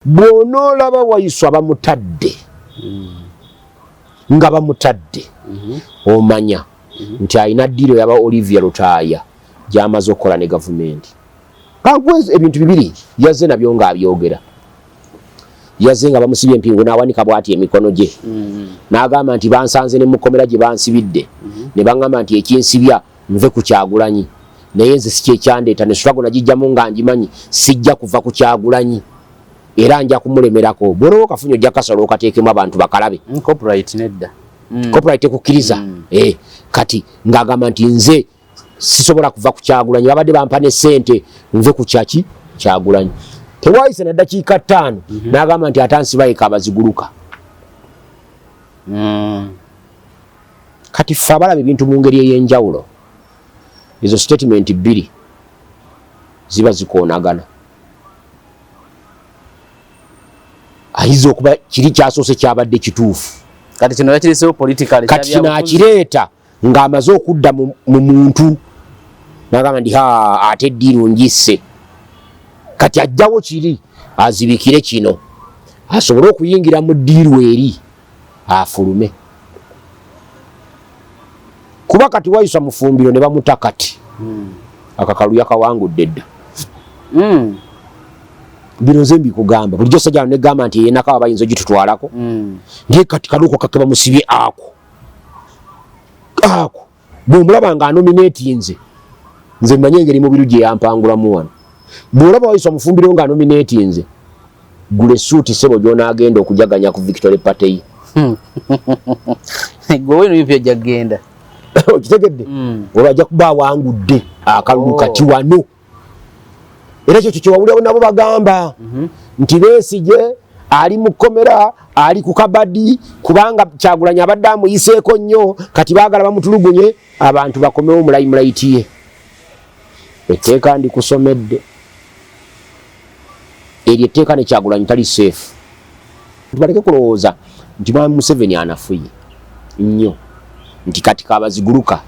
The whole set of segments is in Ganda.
Bw'onoolaba Waiswa bamutadde nga bamutadde, omanya nti alina deal yaba Olivia Lutaaya gy'amaze okukola ne gavumenti. Kankuwe ebintu bibiri yazze nabyo ng'abyogera. Yazze nga bamusibye empingu n'awanika bw'ati emikono gye n'agamba nti bansanze ne mukomera gye bansibidde ne baŋŋamba nti ekinsibya nve ku Kyagulanyi, naye nze si kyekyandeeta ne struggle nagijjamu nga ngimanyi sijja kuva ku Kyagulanyi era nja kumulemerako. Bw'olaba okafunye ojja kasala okateekemu abantu bakalabe. Copyright nedda. Copyright tekukkiriza. Kati ng'agamba nti nze sisobola kuva ku Kyagulanyi, babadde bampa ne ssente nve ku kyaki Kyagulanyi. Tewayise na ddakiika 5 n'agamba nti atansibayeka abaziguluka. Kati ffe abalaba ebintu mu ngeri ey'enjawulo, ezo statement bbiri ziba zikoonagana. Ayinza okuba kiri kyasoose kyabadde kituufu. Kati kino yakireseewo politically. Kati kino akireeta ng'amaze okudda mu muntu n'agamba nti ha ate eddiiru ngisse. Kati ajjawo kiri azibikire kino asobole okuyingira mu ddiiru eri afulume. Kuba kati Waiswa Mufumbiro ne bamuta kati akakalu yakawangudde dda. Bino nze mbikugamba bulijjo sajja ne gamba nti yenakawa bayinza ogitutwalako. Ndiye kati kaluko kake bamusibye ako ako bw'omulaba nga anominatinze, nze mmanyi engeri Mubiru gye yampangulamu wano. Bw'olaba Waiswa Mufumbiro nga anominatinze, gula essuuti ssebo gy'onaagenda okujaganya ku Victory Party. Gwe weno yupi ajja kugenda. Okitegedde? Olwo ajja kuba awangudde akalulu kati wano. Era ekyo kyewawulirawo nabo bagamba nti Besigye ali mu kkomera, ali ku kabadi, kubanga Kyagulanyi abadde amuyiseeko nnyo, kati baagala bamutulugunye abantu bakomewo mulayimulayiti ye. Etteeka ndikusomedde eryo etteeka ne Kyagulanyi tali safe. Baleke kulowooza nti Mwami Museveni anafuye nnyo nti kati kabaziguluka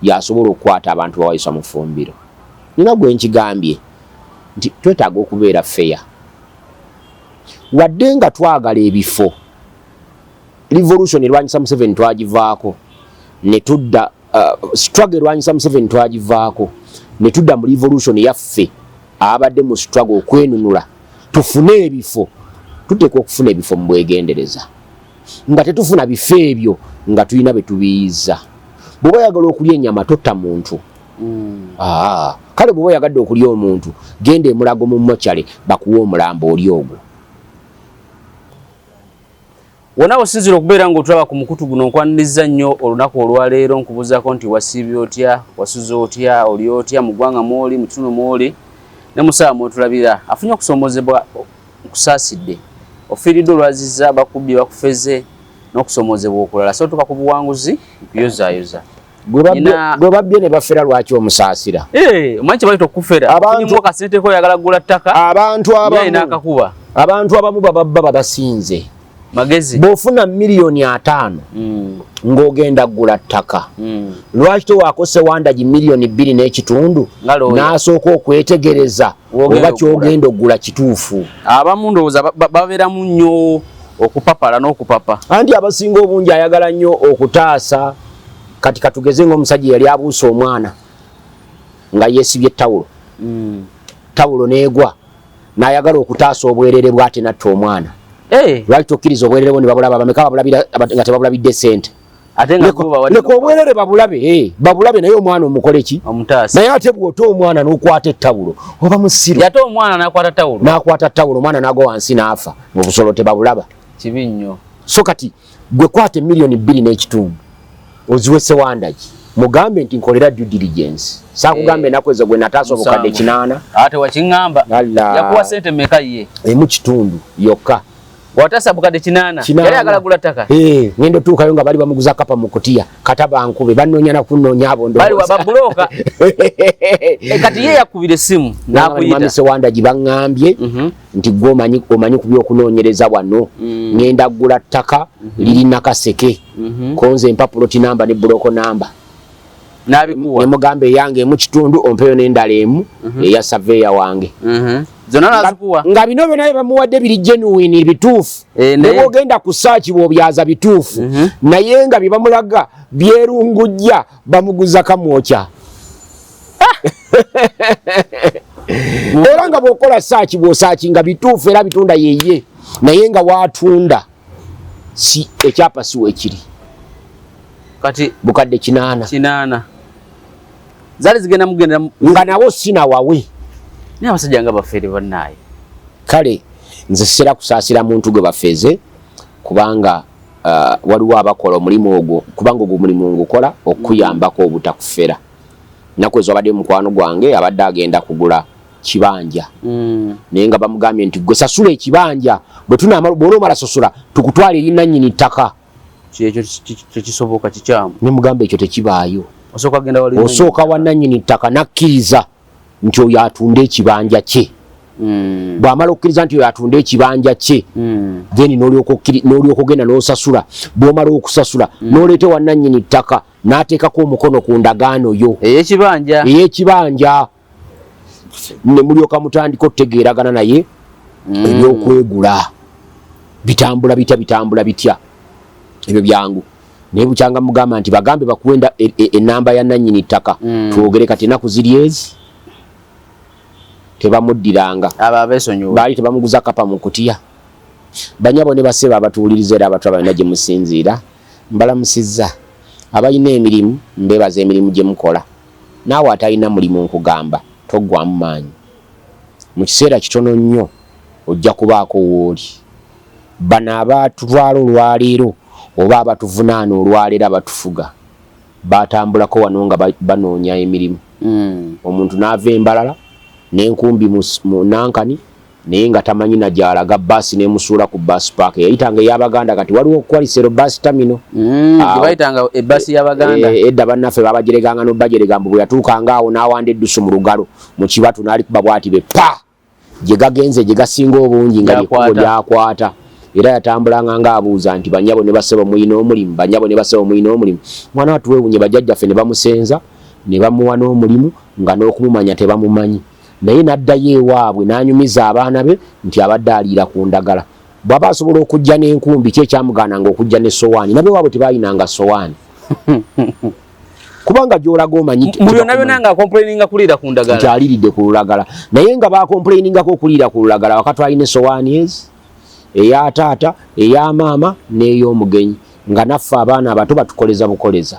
yasobola okukwata abantu bawayisa Mufumbiro. Nina gwe nkigambye nti twetaaga okubeera fair. Wadde nga twagala ebifo, revolution erwanyisa Museveni twagivaako ne tudda, struggle erwanyisa Museveni twagivaako ne tudda mu revolution yaffe abadde mu struggle okwenunula tufune ebifo. Tuteekwa okufuna ebifo mu bwegendereza, nga tetufuna bifo ebyo nga tulina be tubiyiza. Bw'oba oyagala okulya ennyama totta muntu. Kale bw'oba oyagadde okulya omuntu genda emulago mu mochale bakuwe omulambo oli ogwo. Wonna osinzira okubeera ng'otulaba ku mukutu guno, nkwaniriza nnyo olunaku olwaleero. Nkubuuzaako nti wasiibye otya, wasuze otya, oli otya mu ggwanga mw'oli, mu kitundu mw'oli ne mu ssaawa mw'otulabira. Afunye okusomoozebwa nkusaasidde, ofiiriddwa olwazizza, bakubbye, bakufeze n'okusomoozebwa okulala. So tuka ku buwanguzi nkuyozaayoza. Gwe babbye ne bafera lwaki omusaasira? Omanyi kye bayita okufera? Ofunye kasente ko oyagala kugula ttaka, Abantu n'akakuba. Abantu abamu bababba babasinze magezi. Bw'ofuna miliyoni 50 ng'ogenda kugula ttaka, lwaki towaako Sewandagi miliyoni 2.5 n'asooka okwetegereza oba ky'ogenda okugula kituufu? Abamu ndowooza babeeramu nnyo okupapala n'okupapa. Anti abasinga obungi ayagala nnyo okutaasa. Kati katugeze ng'omusajja yali abuuse omwana nga yeesibye tawulo, tawulo n'egwa, n'ayagala okutaasa obwerere bw'ate natta omwana. Lwaki tokkiriza obwerere bwo ne babulaba? Bameka babulabira nga tebabulabidde ssente? Leka obwerere babulabe, babulabe, naye omwana omukole ki? Naye ate bw'ota omwana n'okwata ettawulo oba musiru. Yate omwana n'akwata tawulo, n'akwata tawulo, omwana n'agwa wansi n'afa, obusolo tebabulaba. Kibi nnyo. So kati gwe kwata emiliyoni 2.5 oziwe Sewandagi, mugambe nti nkolera due diligence. Sakugambe ennaku ezo gwe nataasa obukadde 800. Ate wakiŋŋamba. Yakuwa sente meka ye? 1.5 yokka. Watasa bukadde 800, yali agala gula ttaka. Ngenda otuukayo nga bali bamuguza kapa mu kutiya kata bankube banoonya na kunoonya abo. Bali babuloka. Kati ye yakubira essimu n'akuyita? Sewandagi baŋŋambye nti gwe omanyi, omanyi ku by'okunoonyereza wano. Ngenda ggula ttaka liri Nakaseke, konze mpa plot number ne block number. N'abikuwa. Ne mugamba eyange emu kitundu ompeyo n'endala emu eya surveyor wange. Zonna nazikuwa. Nga bino byonna bye bamuwadde biri genuine, bituufu. Ne bw'ogenda ku search bw'obyaza bituufu, naye nga bye bamulaga byerungujja, bamuguza kamwokya. Era nga bw'okola search, bw'osearchinga bituufu, era bitunda yeye, naye nga watunda si ekyapa si weekiri. Kati bukadde 800. 800 zaali zigenda mugendera nga nabo sinawawe. Naye abasajja nga bafeere bannaaye. Kale nze sitera kusaasira muntu gwe bafeeze, kubanga waliwo abakola omulimu ogwo, kubanga ogwo omulimu ngukola okuyambako obutakufera. Nnaku ezo abadde mukwano gwange abadde agenda kugula kibanja, naye nga bamugambye nti gwe sasula ekibanja, bwe tunaamala, bw'onoomala sasula tukutwala eri nannyini ttaka. Ekyo tekisoboka, kikyamu. Ne mugamba ekyo tekibaayo. Osooka genda wali osooka wa nannyini ttaka n'akkiriza nti oyo atunda ekibanja kye. Bw'amala okukkiriza nti oyo atunda ekibanja kye, then n'olyoka ogenda n'osasula. Bw'omala okusasula, n'oleeta wa nannyini ttaka n'ateekako omukono ku ndagaano yo ey'ekibanja. Ey'ekibanja, ne mulyoka mutandika okutegeeragana naye ebyokwegula bitambula bitya, bitambula bitya. Ebyo byangu, naye bukyanga mugamba nti bagambe bakuwenda enamba ya nannyini ttaka, twogere. Kati ennaku ziri ezi tebamuddiranga. Abo abeesonyiwa. Baali tebamuguza kapa mu kutiya. Banyabo ne basebo abatuwuliriza era abatulaba yonna gye musinziira, mbalamusizza. Abalina emirimu mbeebaza emirimu gye mukola. Naawe atalina mulimu nkugamba toggwamu maanyi, mu kiseera kitono nnyo ojja kubaako w'oli. Bano abatutwala olwaleero oba abatuvunaana olwaleero, abatufuga, batambulako wano nga banoonya emirimu. Omuntu n'ava embalala n'enkumbi mu nankani, naye nga tamanyi na gy'alaga, baasi n'emusuula ku bus park eyayitanga ey'Abaganda. Kati waliwo Kwalisero bus terminal. Gye bayitanga ebbaasi y'Abaganda. Edda bannaffe babajereganga n'obajerega mbu bwe yatuukanga awo n'awanda eddusu mu lugalo mu kibatu n'alikuba bw'ati be pa gye gagenze gye gasinga obungi nga lyekkubo Lyakwata. lyakwata. Era yatambulanga ng'abuuza nti banyabo ne basebo muyina omulimu, banyabo ne basebo muyina omulimu. Mwana wattu weewunye, bajjajjaffe ne bamusenza ne bamuwa n'omulimu nga n'okumumanya tebamumanyi, naye n'addayo ewaabwe n'anyumiza abaana be nti abadde aliira ku ndagala. Bw'aba asobola okujja n'enkumbi, ki ekyamugaananga okujja ne sowaani? Nabe waabwe tebaayinanga sowaani, kubanga gy'olaga omanyi mu byonna byonna nga complaininga kuliira ku ndagala. Nti aliiridde ku lulagala, naye nga bacomplainingako okuliira ku lulagala wakati alina esowaani ezi, eya taata, eya maama n'ey'omugenyi, nga naffe abaana abato batukoleza bukoleza.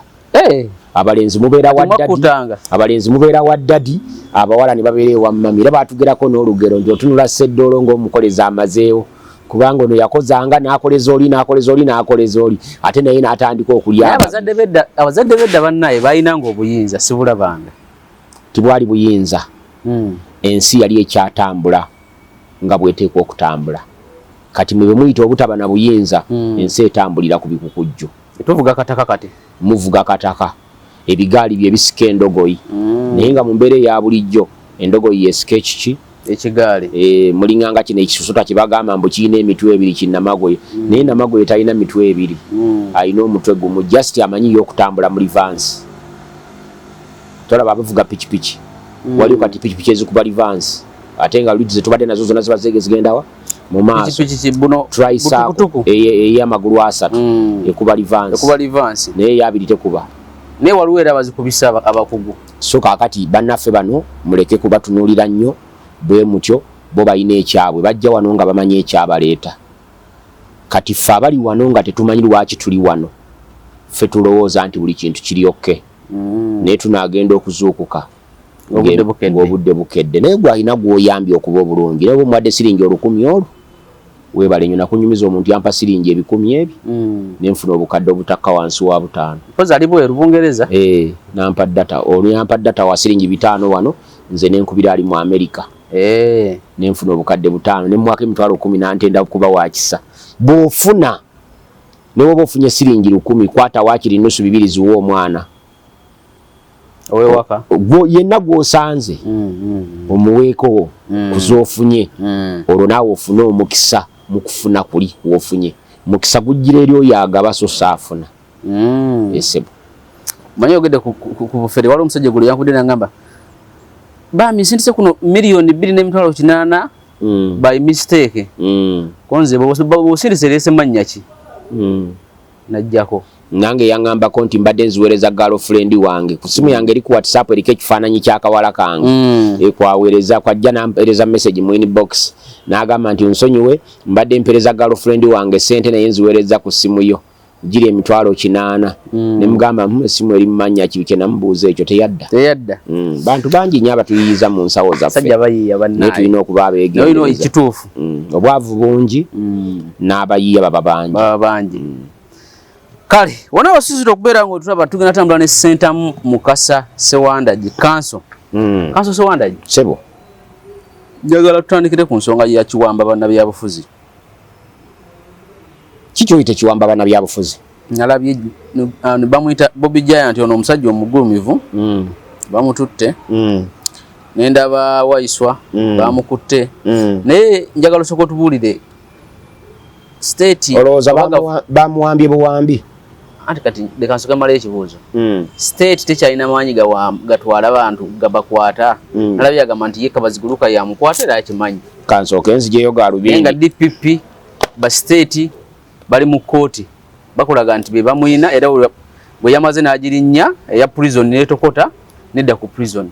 Abalenzi mubeera wa daddy, Temwakkutanga. abalenzi mubeera wa daddy, abawala ne babeera ewa mummy. Era batugerako n'olugero nti otunula seddoolo ng'omukoleza amazeewo, kubanga ono yakozanga n'akoleza oli, n'akoleza oli, n'akoleza oli, ate naye n'atandika okulya. Naye abazadde bedda bannaye balinanga obuyinza, sibulabanga. Tibwali buyinza. Ensi yali ekyatambula nga bweteekwa okutambula. Kati mwe bwe muyita obutaba na buyinza, ensi etambulira ku bikukujju. Tuvuga kataka kati. Muvuga kataka, ebigaali bye bisika endogoyi, naye nga mu mbeera eya bulijjo endogoyi yesika ekiki? Ekigaali. E, mulinganga kino ekisusota kye bagamba mbu kirina emitwe ebiri, kinnamagoye, naye namagoye talina mitwe ebiri, alina omutwe gumu, just amanyi yo okutambula mu reverse. Tolaba abavuga pikipiki? Waliwo kati pikipiki ezikuba reverse, ate nga ludi zetubadde nazo zonna ziba zigendawa mu maaso. Pikipiki buno Tricycle. Butukutuku. Ey'amagulu asatu ekuba reverse. Ekuba reverse. Naye eyabiri tekuba. Naye waliwo era abazikubisa abakugu. So kaakati bannaffe bano muleke kubatunuulira nnyo bwe mutyo. Bo balina ekyabwe, bajja wano nga bamanyi ekyabaleeta. Kati ffe abali wano nga tetumanyi lwaki tuli wano, ffe tulowooza nti buli kintu kiri okay, naye tunaagenda okuzuukuka Ng'obudde bukedde. Ng'obudde bukedde. Naye gwe alina gw'oyambye okuba obulungi, naye oba omuwadde siringi 1000 olwo, weebale nnyo. Nakunyumiza omuntu yampa siringi ebikumi ebi, nenfuna obukadde obutakka wansi wa 5. Mpozi ali bweru Bungereza. Eh, nampa data, olwo yampa data wa siringi 5 wano, nze nenkubira ali mu America, nenfuna obukadde 5, nemwaka 100,000, nantenda kuba wakisa. Bw'ofuna, ne woba ofunye siringi 1000, kwata waakiri nusu bibiri ziwe omwana owewaka. Yenna gw'osanze omuweeko kuzoofunye, olwo naawe ofune omukisa mu kufuna kuli wofunye. Mukisa gujjira eri oyo agaba, so saafuna. Esebo. Manyi ogedde ku bufere, waliwo omusajja gulu yankudde nangamba bambi nsindise kuno 2,800,000 by mistake. Konze bw'osindise leese mannya ki? Najjako. Nange yaŋŋambako nti mbadde nziweereza girlfriend wange ku simu yange eri ku WhatsApp, eriko ekifaananyi ky'akawala kange. Kwaweereza kwajja nampeereza message mu inbox n'agamba nti nsonyiwe, mbadde mpeereza girlfriend wange sente naye nziweereza ku simu yo, giri 800,000. Ne mugamba, esimu eri mu mannya ki?" Kye namubuuza ekyo teyadda. Teyadda. Bantu bangi nnyo abatuyiyiza mu nsawo zaffe. Sajja bayiiya. Naye bannaye tulina okuba naye olina abeegendereza. Ekituufu. Obwavu bungi n'abayiiya baba bangi. Baba bangi. Kale wona wasinzira okubeera nga otulaba, tugenda tambula ne Sentamu Mukasa Sewandagi, counsel. Counsel Sewandagi. Sebo. Njagala tutandikire ku nsonga ya kiwamba bannabyabufuzi. Kikyoyita ekiwamba bannabyabufuzi? Nalabye bamuyita Bobby Giant, ono omusajja omugulumivu, bamututte. Nendaba Waiswa, bamukutte. Naye njagala osooka otubuulire state Olowooza bamuwambye buwambi? Anti kati leka nsooke mmalayo ekibuuzo. State tekyalina maanyi gatwala bantu gabakwata. Nalabye agamba nti ye Kabaziguluka yamukwata era akimanyi. Kansooke nzijeyo Naye nga galubindi. DPP ba state bali mu kooti bakulaga nti be bamuyina, era bwe yamaze n'agirinnya eya prison netokota nedda ku prison.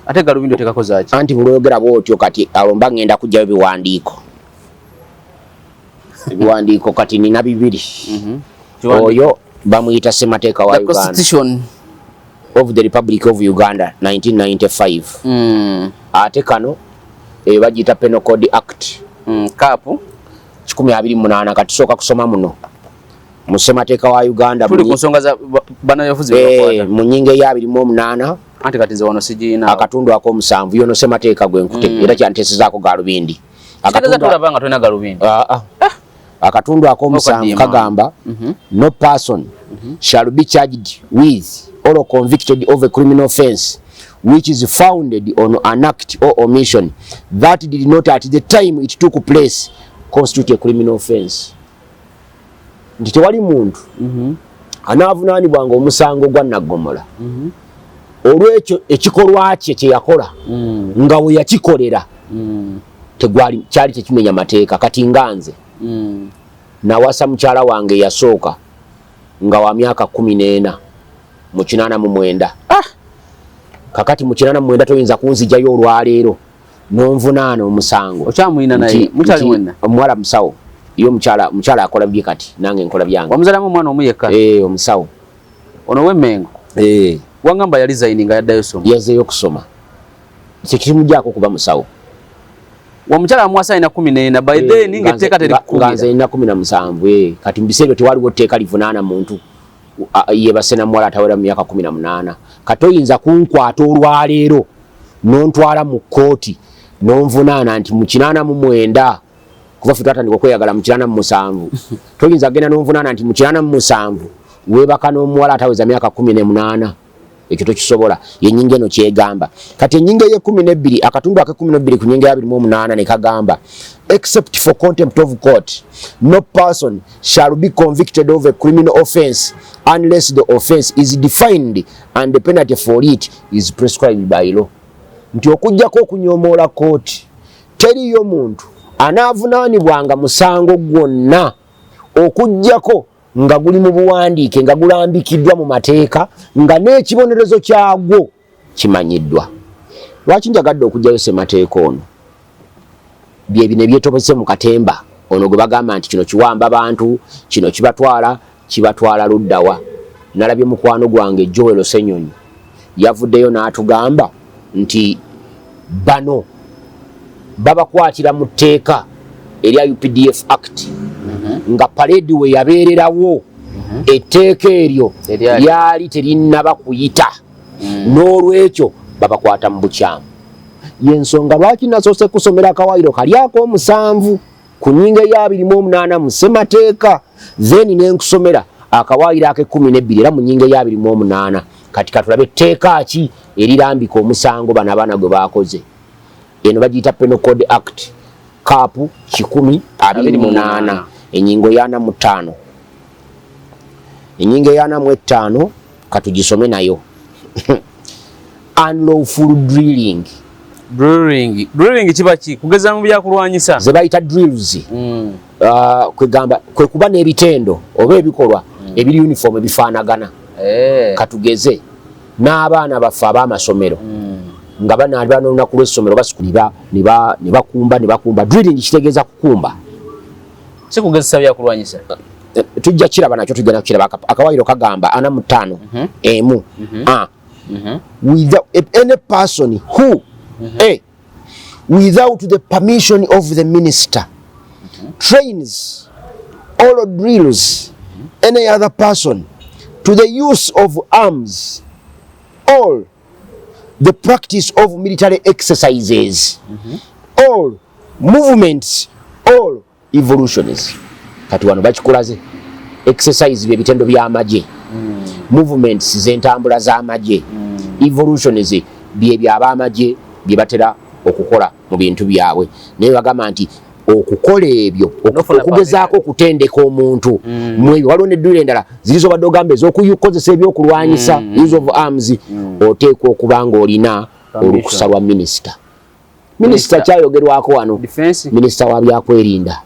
Ate galubindi oteekako zaaki? Anti bulwogera bwotyo kati awo mba ngenda kugjayo biwandiiko. Ebiwandiiko kati nina bibiri. Oyo bamuyita ssemateeka wa The Uganda Constitution of the Republic of Uganda 1995. Ate kano bagiyita Penal Code Act Cap 128. Kati tusooka kusoma muno mu ssemateeka wa Uganda Tuli ku nsonga za bannabyabufuzi bebakwata. Mu nnyingo eya 28. Anti kati nze wano sigiina. Akatundu ak'omusanvu, yono ssemateeka gwe nkute era kyanteesezaako galubindi. Kitegeeza tolaba nga tolina galubindi. Ah, ah. Akatundu ak'omusanvu Okaddiye. kagamba, "No person shall be charged with or convicted of a criminal offense which is founded on an act or omission that did not at the time it took place constitute a criminal offense." Nti tewali muntu anaavunaanibwanga omusango gwa naggomola olwekyo ekikolwa kye kye yakola nga we yakikolera tegwali kyali tekimenya mateeka. Kati nga nze nawasa mukyala wange eyasooka nga wa myaka 14 mu 89. Kakati mu 89 toyinza kunzijayo olwaleero nonvunaana omusango. Okyamuyina naye? Mukyali mwenna? Omuwala musawo, ye omukyala mukyala akola bye, kati nange nkola byange. Wamuzalamu omwana omu yekka? Eh, omusawo. Ono w'Emmengo? Eh. Wangamba yali zaini nga yaddayo soma. Yazzeeyo okusoma, kyekimuggyako okuba musawo. Omukyala amuwasa alina 14 by then, Eh, ng'etteeka nga nze terikukumira. nina 17. Eh, kati mu biseera ebyo tewaliwo tteeka livunaana muntu yebase na muwala atawera mu myaka 18. Kati oyinza kunkwata olwaleero n'ontwala mu kkooti n'onvunaana nti mu 89, kuba ffe twatandika okweyagala mu 87, toyinza kugenda n'onvunaana nti mu 87 weebaka n'omuwala ataweza myaka 18. Ekyo tokisobola. Yenyingo eno kyegamba. Kati enyingo ey'e 12, akatundu ak'e 12 ku nyingo ya 28 ne kagamba, "Except for contempt of court, no person shall be convicted of a criminal offense unless the offense is defined and the penalty for it is prescribed by law." Nti okuggyako okunyomoola kooti, teriyo muntu anaavunaanibwanga musango gwonna okuggyako nga guli mu buwandiike, nga gulambikiddwa mu mateeka, nga n'ekibonerezo kyagwo kimanyiddwa. Lwaki njagadde okugyayo ssemateeka ono? Bye bino ebyetobese mu katemba ono gwe bagamba nti kino kiwamba bantu, kino kibatwala kibatwala luddawa. Nalabye mukwano gwange Joel Senyonyi yavuddeyo n'atugamba nti bano babakwatira mu tteeka erya UPDF Act nga parade we yabeererawo, etteeka eryo Teryali. lyali terinnaba kuyita, n'olwekyo babakwata mu bukyamu. Yensonga lwaki nasoose kusomera akawaayiro kali ak'omusanvu ku nnyingo eya 28 mu ssemateeka, then nenkusomera akawaayiro ak'e 12 era mu nnyingo eya 28. Kati katulabe etteeka ki erirambika omusango bano abaana gwe bakoze. Eno bagiyita Penal Code Act Cap 128, enyingo ya 45. Ennyingo eya 45 katugisome nayo, unlawful drilling. Drilling, drilling kiba ki? Kugeza mu byakulwanyisa. Ze bayita drills. Kwegamba kwe kuba n'ebitendo oba ebikolwa ebiri uniform, ebifaanagana. Katugeze n'abaana baffe ab'amasomero nga banaaliba n'olunaku lw'essomero basiku ne bakumba ne bakumba. Drilling kitegeeza kukumba. Si kugezesa byakulwanyisa? Tujja kiraba nakyo, tujja nakiraba. Akawayiro kagamba 45 emu a without any person who a without the permission of the minister trains or drills any other person to the use of arms or the practice of military exercises or movements or evolutions. Kati wano bakikulaze, exercise bye bitendo by'amagye, movements z'entambula z'amagye, evolutions bye byabamagye bye batera okukola mu bintu byabwe. Naye bagamba nti okukola ebyo, Nofuna okugezaako okutendeka omuntu mu ebyo, waliwo neddwiro endala ziri zobadde ogamba ez'okukozesa ebyokulwanyisa, use of arms, oteekwa okuba ng'olina Permission. olukusa lwa minisita. Minisita kyayogerwako wano Defense. Minisita wa byakwerinda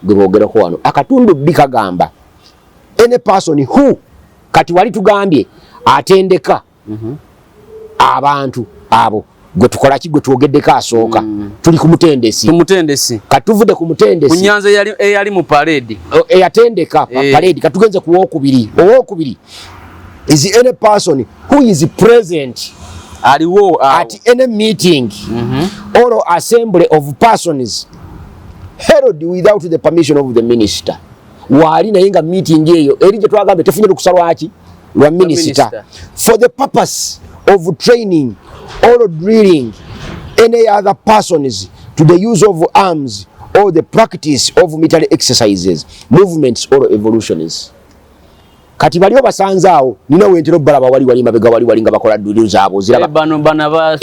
gwe boogerako wano. Akatundu bbi kagamba any person who, kati wali tugambye atendeka abantu abo gwe tukola ki, gwe twogeddeko asooka, tuli ku mutendesi. Tumutendesi. Kati tuvudde ku Ku mutendesi nyanza eyali mu parade. Eyatendeka parade. Katugenze ku wokubiri. Owokubiri is any person who is present Aliwo awo. at any meeting or assembly of persons held without the permission of the minister. Waali naye nga meeting eyo eri gye twagambye tefunye lukusa lwaki? Lwa minisita. Minister. For the purpose of training or drilling any other persons to the use of arms or the practice of military exercises, movements or evolutions. Kati bali obasanze awo, nina wentera obalaba wali wali mabega wali wali nga bakola drill zaabwe, oziraba. Bano bana ba aba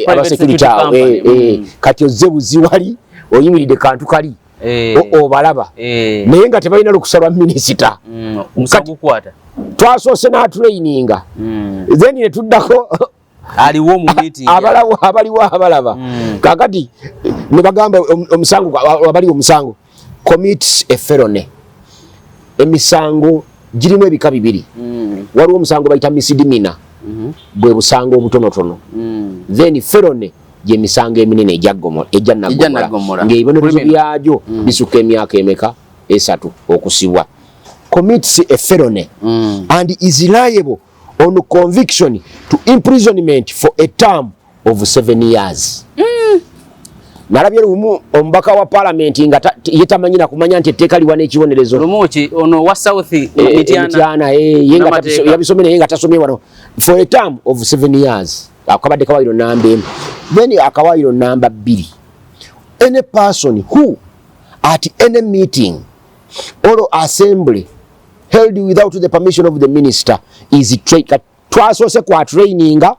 private security security awo. company. Kati ozze buzi wali oyimiridde kantu kali obalaba naye nga tebalina lukusa lwa minisita. Omusango gukwata. Twasoose n'atraininga, then ne tuddako Aliwo mu meeting. Abalawo abaliwo abalaba. Kakati ne bagamba omusango abali omusango commits a felony. Emisango girimu ebika bibiri. Waliwo omusango bayita misdemeanor, bwe busango obutonotono. Then felony gyemisango eminene egya Egya naggomola, naggomola. ng'ebibonerezo Criminal. byagyo bisukka emyaka emeka? 3 okusibwa. Commits a felony and is liable on conviction to imprisonment for a term of 7 years. Nalabye lumu omubaka wa palamenti nga ye tamanyi na kumanya nti etteeka liwa n'ekibonerezo. Lumuki ono wa South Mityana. Mityana, ye nga N'amateeka. yabisomye naye nga tasomye wano. For a term of 7 years, akabadde kawairo namba 1. Then akawairo namba 2, any person who at any meeting or assembly held without the permission of the minister is twasoose kwa traininga,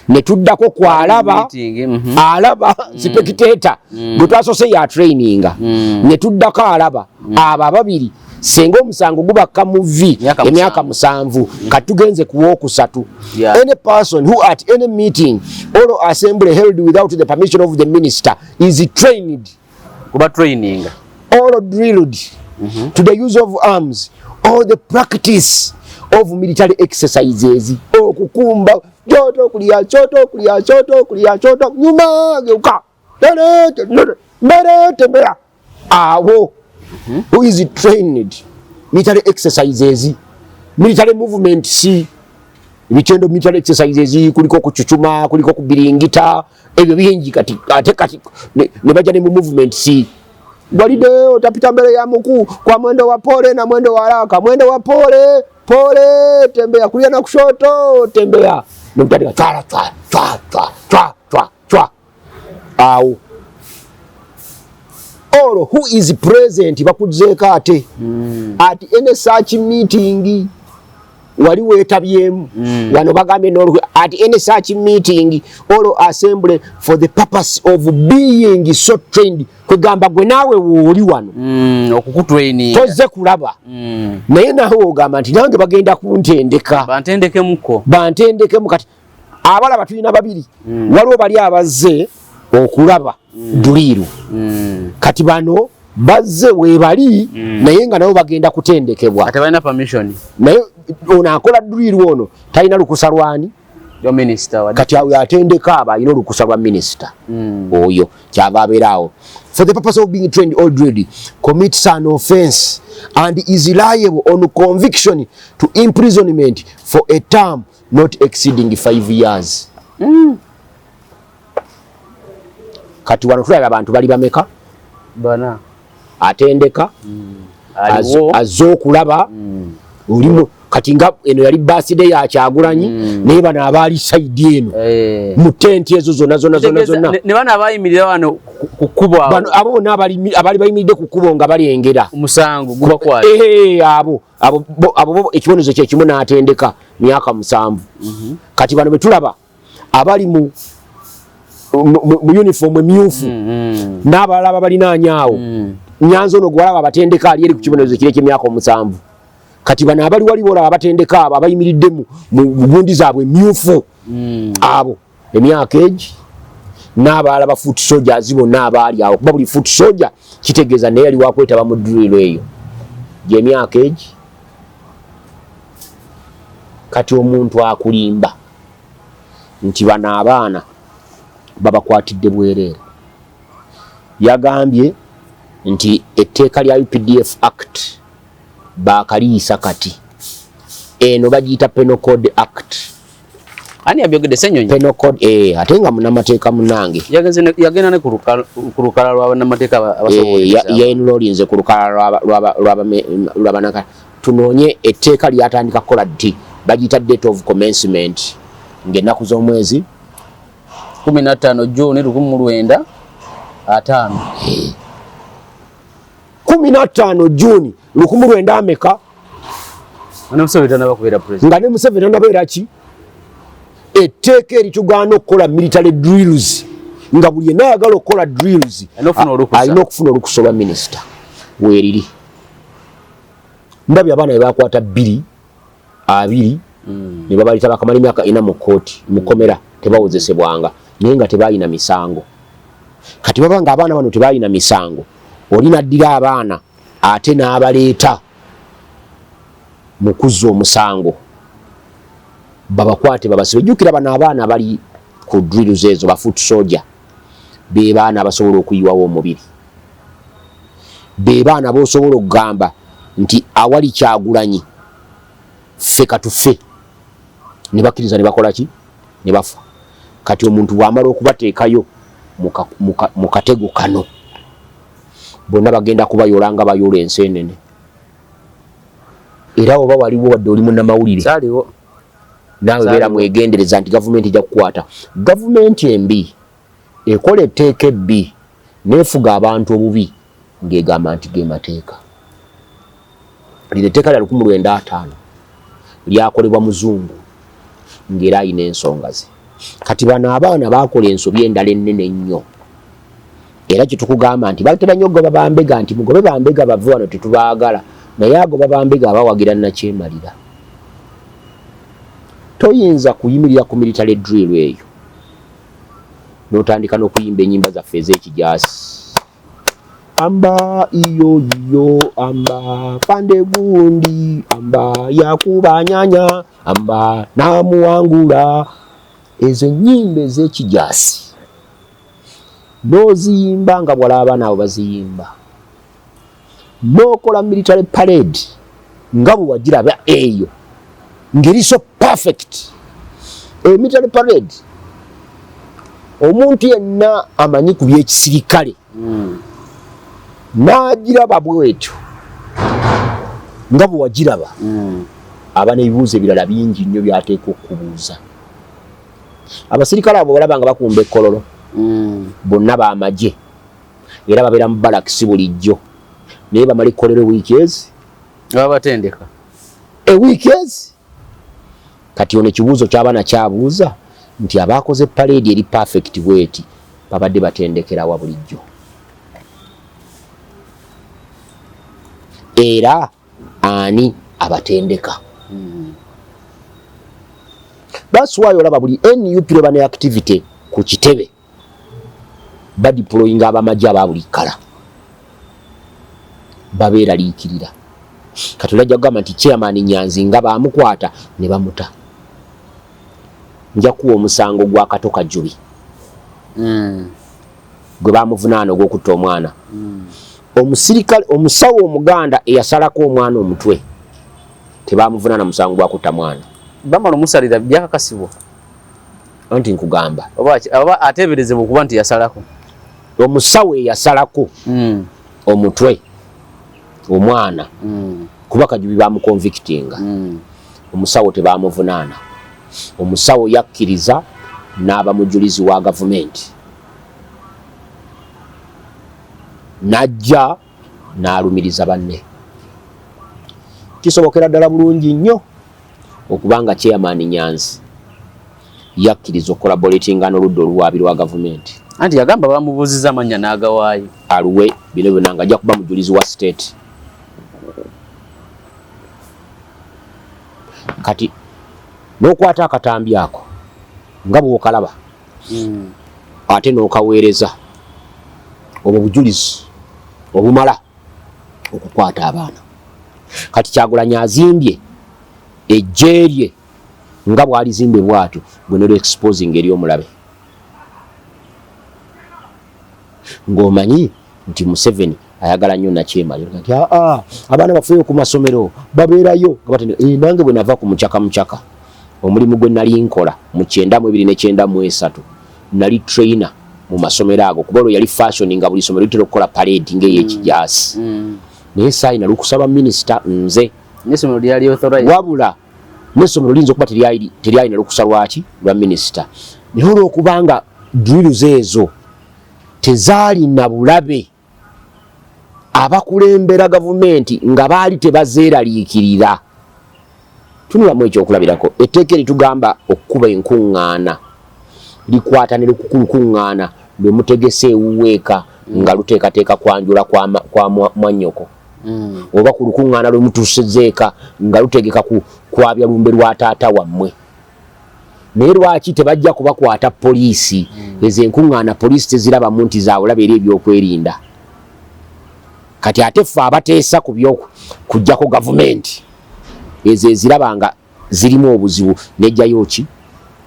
ne tuddako kwalaba. Meeting, Alaba spectator gwe twasoose ya traininga, ne tuddako alaba. Abo ababiri senga omusango gubakka mu vi Emyaka emyaka 7. Kati tugenze ku wokusatu. Any person who at any meeting or assembly held without the permission of the minister is trained Kuba training. or drilled to the use of arms or the practice of military exercises, okukumba kyoto kulya, kyoto kulya, kyoto kulya, kyoto nyuma, geuka, mbere, tembea awo, who is trained military exercises, military movements, ebitendo, military exercises, kuliko okucucuma, kuliko okubiringita, ebyo bingi. Kati ate kati ne bajja ne mu movements, gwaride utapita mbele ya mkuu kwa mwendo wa pole na mwendo wa haraka, mwendo wa pole pole, tembea kulia na kushoto, tembea, nimtandika chwa chwa chwa chwa chwa chwa chwa au or who is present, bakuzeeko ate at any such meeting. Wali weetabyemu. Wano bagambye at any such meeting or assembly for the purpose of being so trained, kwegamba gwe naawe wooli wano. Okukutraininga. Tozze kulaba. Naye naawe ogamba nti nange bagenda kuntendeka. Bantendekemuko. Bantendekemu. Kati abalaba tulina babiri. Waliwo bali abazze okulaba drill. Kati bano bazze weebali, naye nga nabo bagenda kutendekebwa. Ate balina permission. Naye ono akola drill ono talina lukusa lwani? Yo minister wa. Kati awo atendeka abo alina olukusa lwa minisita. Oyo kyava abeeraawo for the purpose of being trained or drilled commits an offense and is liable on conviction to imprisonment for a term not exceeding 5 years. Kati wano tulaba abantu bali bameka? Bana. Atendeka. Aliwo. Azze okulaba. Olimu kati nga eno yali birthday ya Kyagulanyi, naye bano abaali side eno mu tenti ezo zonna zonna zonna zonna. Ne bano abayimirira wano ku kkubo awo. Bano abo bonna abaali bayimiridde ku kkubo nga balengera. Omusango gubakwata. Eh, abo ekibonerezo kye kimu, n'atendeka myaka 7. Kati bano betulaba abali mu uniform emyufu n'abalala ababalinaanye awo. Nyanza ono gwalaba abatendeka ali eri ku kibonerezo kiri ekyemyaka 7. Kati bano abali wali bolaba abatendeka abo abayimiridde mu gundi zaabwe emyufu, abo emyaka egi, n'abalala ba foot soldiers bonna abaali awo, kuba buli foot soldier kitegeeza naye yali wakwetaba mu drill eyo gyemyaka egi. Kati omuntu akulimba nti bano abaana babakwatidde bwereere, yagambye nti etteeka lya UPDF Act bakaliyisa, kati eno bagiyita Penal Code Act. Ani yabyogedde? Ssenyonyi? Penal Code, ate nga munamateeka munange. Yagenda ne ku lukalala lwa bannamateeka abasobola. Yenrolinze ku lukalala lwabanaka. Tunoonye etteeka lyatandika kukola ddi? Bagiyita date of commencement, ng'ennaku z'omwezi 15 Juni 1950. 15 Juni 1900 ameka? Ne Museveni tanaba kubeera president. Nga ne Museveni tanabeera ki. Etteeka eritugaana okukola military drills, nga buli yenna ayagala okukola drills alina okufuna olukusa. Alina okufuna olukusa olwa minisita, weeriri. Ndabye abaana bebakwata 2020 ne babalita bakamala emyaka 4 mu kooti mukomera, tebawozesebwanga, naye nga tebalina misango. Kati baba nga abaana bano tebalina misango, oli naddira abaana ate n'abaleeta mu kuzza omusango, babakwate babasibe. Jjukira bano abaana bali ku drills ezo, ba foot soldier, be baana abasobola okuyiwawo omubiri, be baana bosobola okugamba nti awali Kyagulanyi ffe katufe, ne bakkiriza ne bakola ki, ne bafa. Kati omuntu bw'amala okubateekayo mu katego kano, bonna bagenda kubayola nga bayola enseenene. Era oba waliwo wadde oli munnamawulire, Saaliwo. naawe beera mwegendereza nti gavumenti ejja kukwata. Gavumenti embi ekola etteeka ebbi neefuga abantu obubi ng'egamba nti ge mateeka. Lino etteeka lya 1950 lyakolebwa muzungu ng'era ayina ensonga ze. Kati bano abaana baakola ensobi endala ennene ennyo, era kyetukugamba nti batera nnyo okugoba bambega, nti mugobe bambega bave wano, tetubaagala. Naye agoba bambega abawagira nakyemalira. Toyinza kuyimirira ku military drill eyo n'otandika n'okuyimba ennyimba zaffe ez'ekijaasi, amba iyo iyo, amba pande gundi, amba yakubanyanya, amba namuwangula. Ezo ennyimba ez'ekijaasi n'oziyimba nga bwala abaana abo baziyimba, n'okola military parade nga bwe wagiraba eyo ngeri so perfect. E military parade, omuntu yenna amanyi ku byekisirikale n'agiraba bwetyo nga bwe wagiraba, aba n'ebibuuzo ebirala bingi nnyo by'ateeka okubuuza. Abasirikale abo balaba nga bakumba ekkololo, bonna bamagye era babeera mu balakisi bulijjo, naye bamala ekkolero wiiki ezi Babatendeka. Ewiiki ezi. Kati ono ekibuuzo kyaba nakyabuuza nti abakoze parade eri perfect bweti babadde batendekerawa bulijjo? Era ani abatendeka? That's why olaba buli NUP lweba ne activity ku kitebe badeployinga abamagye aba buli kkala, babeeraliikirira. Kati olajja kugamba nti chairman Nyanzi nga bamukwata ne bamuta. Nja kuwa omusango gwa Kato Kajubi gwe bamuvunaana ogw'okutta omwana. Omusirikale, omusawo omuganda eyasalako omwana omutwe, tebamuvunaana musango gwa kutta mwana. Bamala omusalira, byakakasibwa? Anti nkugamba. Oba ateeberezebwa okuba nti yasalako. Omusawo eyasalako omutwe omwana, kuba Kajubi bamuconvictinga, omusawo tebamuvunaana. Omusawo yakkiriza n'aba mujulizi wa gavumenti, n'ajja n'alumiriza banne. Kisobokera ddala bulungi nnyo okubanga chairman Nyanzi yakkiriza okucollaboratinga n'oludda oluwaabi lwa gavumenti. Anti yagamba bamubuuziza amannya n'agawaayo. Aluwe bino byonna nga ajja kuba mujulizi wa state. Kati n'okwata akatambi ako nga bw'okalaba, ate n'okaweereza, obwo bujulizi obumala okukwata abaana. Kati Kyagulanyi azimbye ejje lye nga bw'alizimbye bw'atyo, gwe ne exposing eri omulabe ng'omanyi nti Museveni ayagala nnyo nakyemalira nti aa abaana bafeeyo ku masomero babeerayo nga batene. Nange bwe nava ku mucaka mucaka, omulimu gwe nali nkola mu 92 ne 93, nali trainer mu masomero ago, kuba olwo yali fashion nga buli somero litera okukola parade ng'ey'ekijaasi. Naye saayina lukusa lwa minisita nze. N'essomero lyali authorized? Wabula n'essomero liyinza okuba teryalina lukusa lwaki lwa minisita, naye olwokubanga drills ezo tezaalina bulabe, abakulembera gavumenti nga baali tebazeeraliikirira. Tunulamu ekyokulabirako, etteeka eritugamba okukuba enkuŋŋaana likwata ne lukuŋŋaana lwe mutegese ewuweeka nga luteekateeka kwanjula kwa mwannyoko, oba ku lukuŋŋaana lwe mutuusezeeka nga lutegeka ku kwabya lumbe lwa taata wammwe. Naye lwaki tebajja kubakwata poliisi? Ezo enkuŋŋaana poliisi tezirabamu nti zaawulaba eri ebyokwerinda. Kati ate ffe abateesa ku byokujjako gavumenti, ezo eziraba nga zirimu obuzibu nejjayo ki?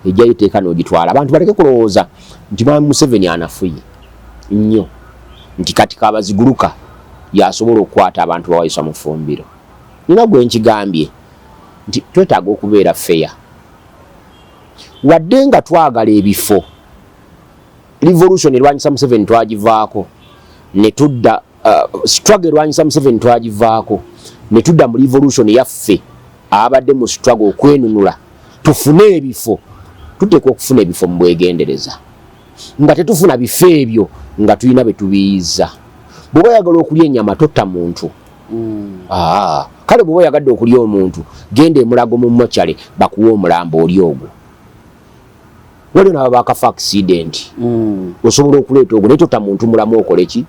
Ejjayo etteeka n'ogitwala. Abantu baleke kulowooza nti mwami Museveni anafuye nnyo nti kati Kabaziguruka yasobola okukwata abantu bawayisa mu ffumbiro. Nina gwe nkigambye nti twetaaga okubeera fair, wadde nga twagala ebifo. Revolution erwanyisa Museveni twagivaako ne tudda, struggle erwanyisa Museveni twagivaako ne tudda mu revolution yaffe abadde mu struggle okwenunula tufune ebifo. Tuteekwa okufuna ebifo mu bwegendereza, nga tetufuna bifo ebyo nga tulina be tubiyiza. Bw'oba oyagala okulya ennyama, totta muntu. Kale bw'oba oyagadde okulya omuntu, genda emulago mu mochale bakuwa omulambo oli ogwo. Waliwo nabo bakafa accident, osobola okuleeta ogwo, naye totta muntu mulamu okole ki?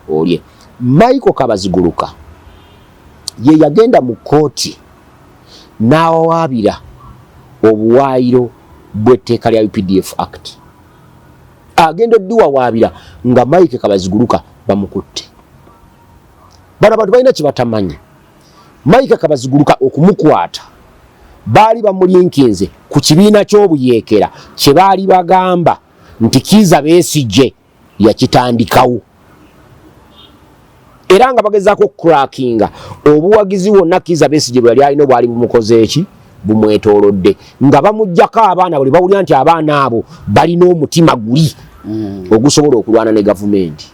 Olye. Michael Kabaziguluka ye yagenda mu kkooti n'awawaabira obuwaayiro bw'etteeka lya UPDF Act. Agenda oddiwawaabira nga Mike Kabaziguluka bamukutte. Bano abantu balina kye batamanyi. Mike Kabaziguluka okumukwata, baali bamulinkinze ku kibiina ky'obuyeekera kye baali bagamba nti Kiiza Besigye yakitandikawo, era nga bagezaako okucrackinga obuwagizi wonna Kiiza Besigye bwe yali alina obwali bumukoze eki bumwetoolodde, nga bamuggyako abaana buli bawulira nti abaana abo balina omutima guli ogusobola okulwana ne gavumenti.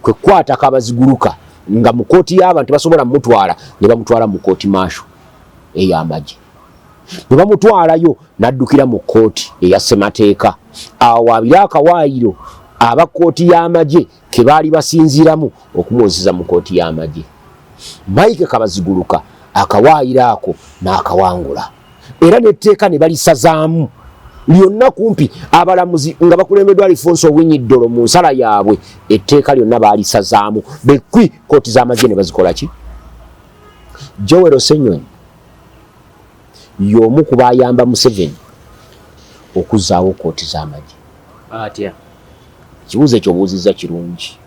Kwe kukwata Kabaziguluka nga mu kkooti y'abantu tebasobola mutwala, ne bamutwala mu kkooti martial ey'amagye. Bwe bamutwalayo, n'addukira mu kkooti eya ssemateeka awaabire akawaayiro aba kkooti y'amagye ke baali basinziiramu okumuwozesa mu kkooti y'amagye. Mike Kabaziguluka akawaayiro ako n'akawangula. Era netteeka ne balisazaamu lyonna kumpi. Abalamuzi nga bakulembeddwa Alfonso Owiny Dollo, mu nsala yaabwe etteeka lyonna baalisazaamu bekwi kooti z'amagye ne bazikola ki. Joel Ssenyonyi y'omu ku bayamba Museveni okuzzaawo kooti z'amagye. Atya? Ekibuuzo ekyo obuuzizza kirungi.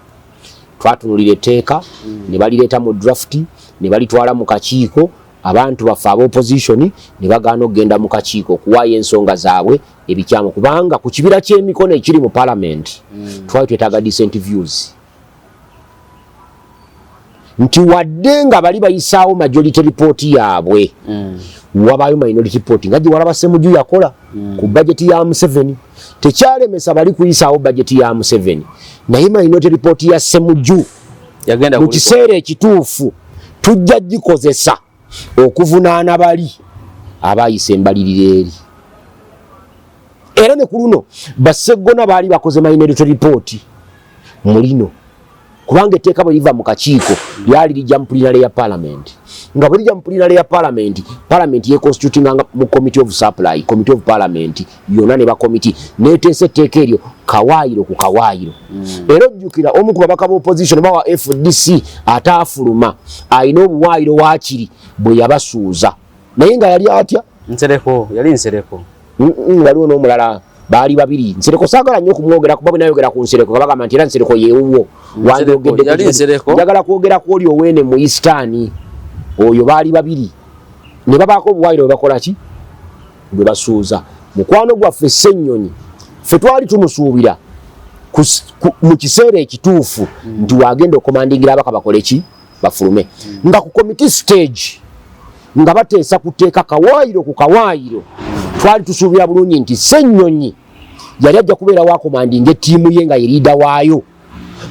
Twatunulira etteeka ne balireeta mu draft ne balitwala mu kakiiko. Abantu baffe aba opposition ne bagaana okugenda mu kakiiko okuwaayo ensonga zaabwe ebikyamu, kubanga ku kibira ky'emikono ekiri mu parliament twali twetaaga decent views, nti wadde nga bali bayisaawo majority report yaabwe, wabaayo minority report nga gye walaba Ssemujju yakola ku bajeti ya Museveni. Tekyalemesa bali kuyisaawo bajeti ya Museveni, naye minority report ya Ssemujju yagenda mu kiseera ekituufu tujja gikozesa okuvunaana bali abayisa embalirira eri. Era ne ku luno Basseggona baali bakoze minority report mulino, kubanga etteeka bwe liva mu kakiiko lyali lijja mu plenary ya parliament. Nga bwe lijja mu plenary ya parliament, parliament yeconstitutinganga mu committee of supply, committee of parliament yonna ne bakomiti neteesa etteeka eryo kawaayiro ku kawaayiro. Era ojjukira omu ku babaka ba opposition bawa FDC ataafuluma alina obuwaayiro waakiri bwe yabasuuza, naye nga yali atya. Nsereko, yali Nsereko. Waliwo n'omulala, baali babiri. Nsereko saagala nnyo okumwogera, kuba bwe nayogera ku Nsereko bagamba nti era Nsereko yeewuwo. Nsereko, yali Nsereko. Njagala kwogera ku oli oweene mu Eastern oyo. Baali babiri ne babaako obuwaayiro bwe bakola ki, bwe basuuza mukwano gwaffe Ssennyonyi. Ffe twali tumusuubira mu kiseera ekituufu nti wagenda okomandingira abaka bakole ki, bafulume. Nga ku committee stage nga bateesa kuteeka kawaayiro ku kawaayiro, twali tusuubira bulungi nti Ssennyonyi yali ajja kubeera wakomandinga ettiimu ye nga ye leader waayo,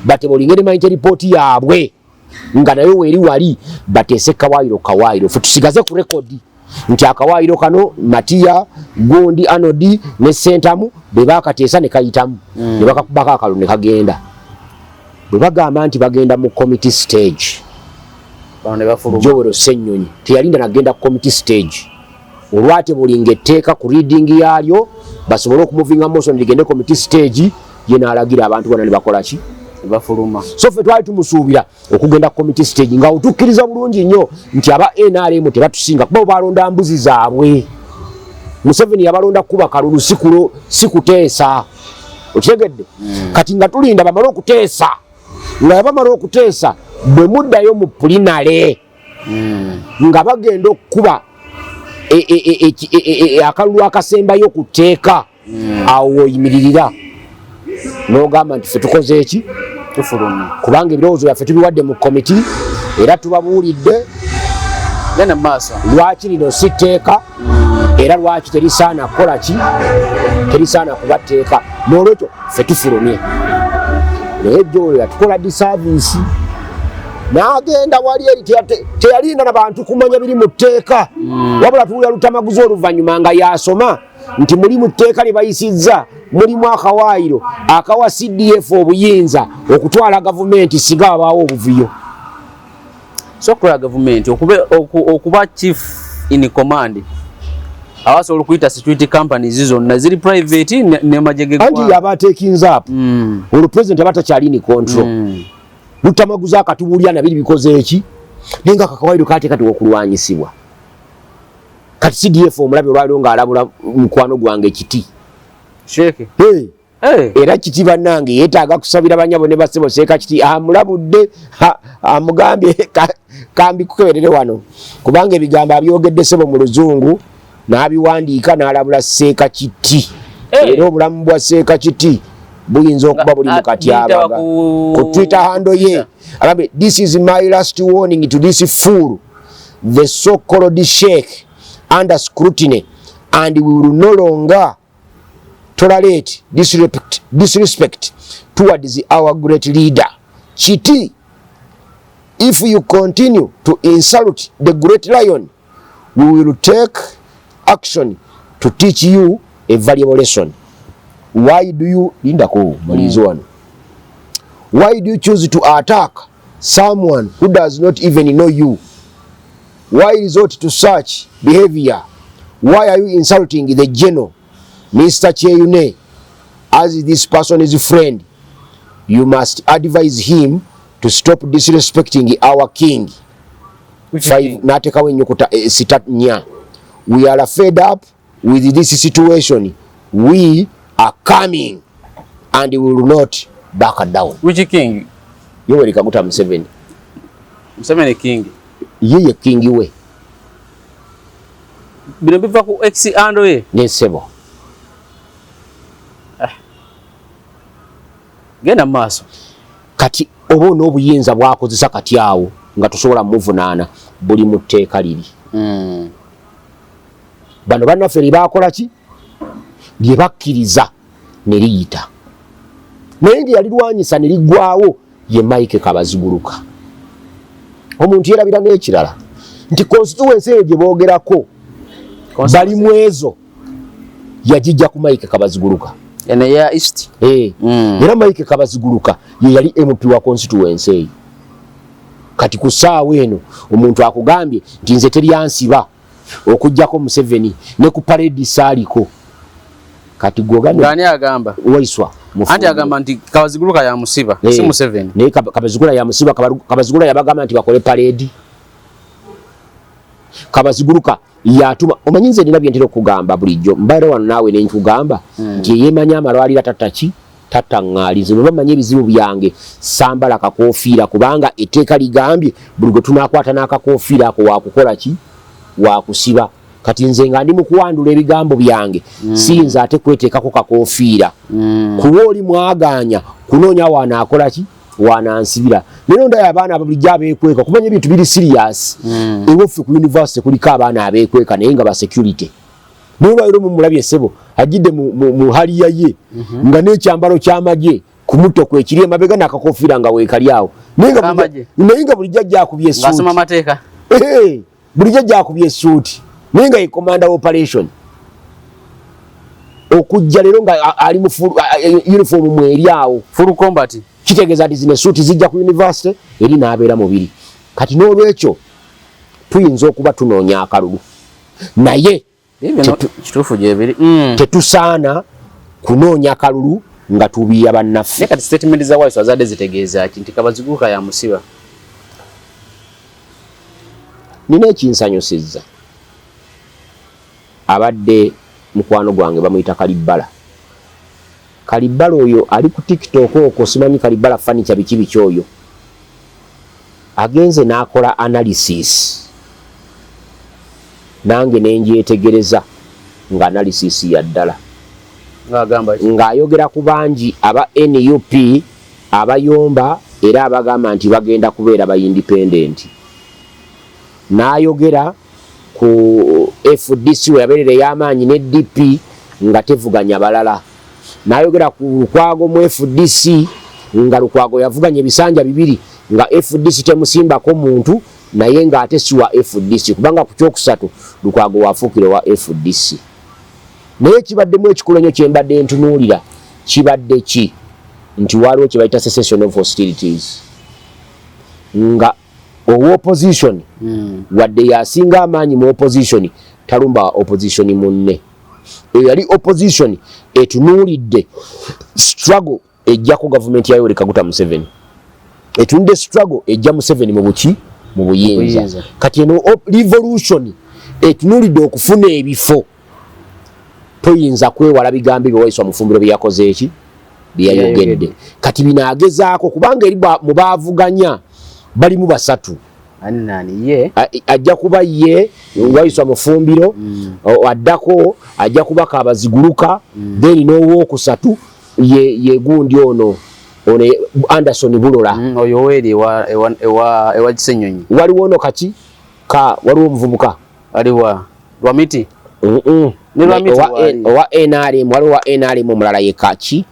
batebulinga ne minority report yaabwe nga nayo weeri wali, bateese kawaayiro ku kawaayiro, ffe tusigaze ku record nti akawaayiro kano Matiya gundi Anodi ne Sentamu be bakateesa ne kayitamu ne bakakubako akalulu ne kagenda. Bwe bagamba nti bagenda mu committee stage, bano ne bafuluma. Joel Ssenyonyi teyalinda nagenda ku committee stage. Olwate bulinga etteeka ku reading yaalyo basobole okumuvinga motion ligende committee stage, ye n'alagira abantu bonna ne bakola ki? Ne bafuluma. So ffe twali tumusuubira okugenda ku committee stage nga otukkiriza bulungi nnyo nti aba NRM tebatusinga, kuba bo balonda mbuzi zaabwe. Museveni yabalonda kuba kalulu, si kuteesa. Okitegedde? Kati nga tulinda bamale okuteesa, nga bamala okuteesa bwe muddayo mu plenary nga bagenda okukuba akalulu akasembayo ku tteeka, awo woyimiririra n'ogamba nti ffe tukoze eki? Tufulumye. Kubanga ebirowoozo byaffe tubiwadde mu komiti era tubabuulidde genda mu maaso lwaki lino si tteeka era lwaki terisaana kukola ki, terisaana kuba tteeka. N'olwekyo ffe tufulumye. Naye Joel yatukola disservice n'agenda wali eri, teyalinda na bantu kumanya biri mu tteeka, wabula tuwulira lutamaguzi oluvannyuma nga yasoma nti muli mu tteeka lye bayisizza mulimu akawaayiro akawa CDF obuyinza okutwala gavumenti singa wabaawo obuvuyo. So okukola gavumenti okuba chief in command, abasobola okuyita security companies zonna ziri private n'amagye Anti g'eggwanga. Yaba atekinze up, olwo president aba takyali in control. Lutamaguzi akatubulya nabiri bikoze eki, naye nga akakawaayiro kateeka okulwanyisibwa. Kati CDF omulabi olwaliwo ng'alabula mukwano gwange Kiti. Sheikh. Hey. Hey. Era Kiti bannange yeetaaga kusabira banyabo ne basebo. Seeka Kiti amulabudde, amugambye kambikukeberere wano, kubanga ebigambo abyogedde sebo mu luzungu n'abiwandiika n'alabula Seeka Kiti. Hey. Era obulamu bwa Seeka Kiti buyinza okuba buli mu katyabaga. Ku Twitter handle ye agambye, "This is my last warning to this fool, the so called sheikh, under scrutiny, and we will no longer tolerate disrespect towards our great leader. Kiti, if you continue to insult the great lion, we will take action to teach you a valuable lesson. Why do you," lindako malizo wano, "why do you choose to attack someone who does not even know you? Why resort to such behavior? Why are you insulting the general, Mr. Kyeyune? As this person is friend, you must advise him to stop disrespecting our king. N'ateekawo ennyukuta sita nnya. We are fed up with this situation. We are coming and we will not back down. Which king? Yoweri Kaguta Museveni. Museveni king. Ye ye king we. Bino biva ku X handle ye? Ne ssebo. Ah. Genda maaso. Kati oba n'obuyinza bwakozesa kati awo nga tosobola muvunaana buli mu tteeka liri. Bano bannaffe lye baakola ki? Lye bakkiriza ne liyita. Naye nga yalirwanyisa ne liggwawo ye Mike Kabaziguluka. Omuntu yerabira n'ekirala nti constituency eyo gye boogerako bali mu ezo yagijja ku Mike Kabaziguluka. Eno eya East. Era Mike Kabaziguluka ye yali MP wa constituency eyo. Kati ku ssaawa eno omuntu akugambye nti nze teryansiba okuggyako Museveni ne ku parade saaliko. Kati gwogane Ani agamba? Waiswa. Anti agamba nti Kabaziguluka yamusiba, si Museveni. Naye Kabaziguluka yamusiba, Kabaziguluka yabagamba nti bakole parade. Kabaziguluka yatuma, omanyi nze nina bye ntera okugamba bulijjo, mbaire wano naawe ne nkugamba nti yeemanya amalwaliro tatta ki? Tatta ŋŋaali. Nze bwe bamanya ebizibu byange sambala kakoofiira, kubanga etteeka ligambye buli gwe tunaakwata n'akakoofiira ako waakukola ki? Waakusiba. Kati nze nga ndi mu kuwandula ebigambo byange siyinza ate kweteekako kakoofiira. Kuba oli mwagaanya kunoonya waanaakola ki? Waanansibira. Leero ndayo abaana bulijjo abeekweka, kumanya ebintu biri serious. Ewaffe ku university kuliko abaana abeekweka naye nga ba security. Naye olwaliro mumulabye ssebo ajjidde mu haliya ye nga n'ekyambalo ky'amagye ku mutto kwekiri emabega n'akakofiira nga weekali awo. Naye nga bulijjo ajja akubye essuuti. Ng'asoma amateeka. Bulijjo ajja akubye essuuti. Naye nga ye commander operation. Okujja leero nga ali mu uniform mweri awo. Full combat. Kitegeeza nti zino essuuti zijja ku university eri n'abeera mubiri. Kati n'olwekyo tuyinza okuba tunoonya akalulu. Naye kituufu gyebiri. Tetusaana kunoonya kalulu nga tubiya bannaffe. Naye kati statement za Waiswa azadde zitegeeza ki nti Kabaziguruka yamusiba? Nina ekinsanyusizza. Abadde mukwano gwange bamuyita Kalibbala. Kalibbala oyo ali ku TikTok okwo, simanyi Kalibbala furniture biki biki oyo. Agenze n'akola analysis. Nange ne ngyetegereza nga analysis ya ddala. Ng'ayogera ku bangi aba NUP abayomba era abagamba nti bagenda kubeera ba independent. N'ayogera ku FDC we yabeerera ey'amaanyi ne DP nga tevuganya balala. N'ayogera ku Lukwago mu FDC nga Lukwago yavuganya ebisanja bibiri nga FDC temusimbako muntu naye ng'ate si wa FDC kubanga ku kyokusatu Lukwago wafuukira wa FDC. Naye kibaddemu ekikulu ennyo kye mbadde ntunuulira kibadde ki nti waliwo kye bayita cessation of hostilities nga owa opposition wadde yasinga amaanyi mu opposition talumba opposition munne. Eyo yali opposition etunuulidde struggle ejjako gavumenti ya Yoweri Kaguta Museveni. Etunudde struggle ejja Museveni mu buki? Mu buyinza. Kati eno revolution etunuulidde okufuna ebifo. Toyinza kwewala bigambo ebyo Waiswa Mufumbiro bye yakoze eki? Bye yayogedde. Kati bino agezaako kubanga eri mu baavuganya balimu basatu. Ani ye? Ajja kuba ye Waiswa Mufumbiro, addako ajja kuba Kabaziguruka, then n'owookusatu ye gundi ono Anderson Bulola. Oyo weri ewa Kisenyonyi. Waliwo ono kaki? Ka waliwo omuvubuka. Aliwa Lwamiti? Ne Lwamiti wali. Owa NRM, waliwo wa NRM omulala ye kaki?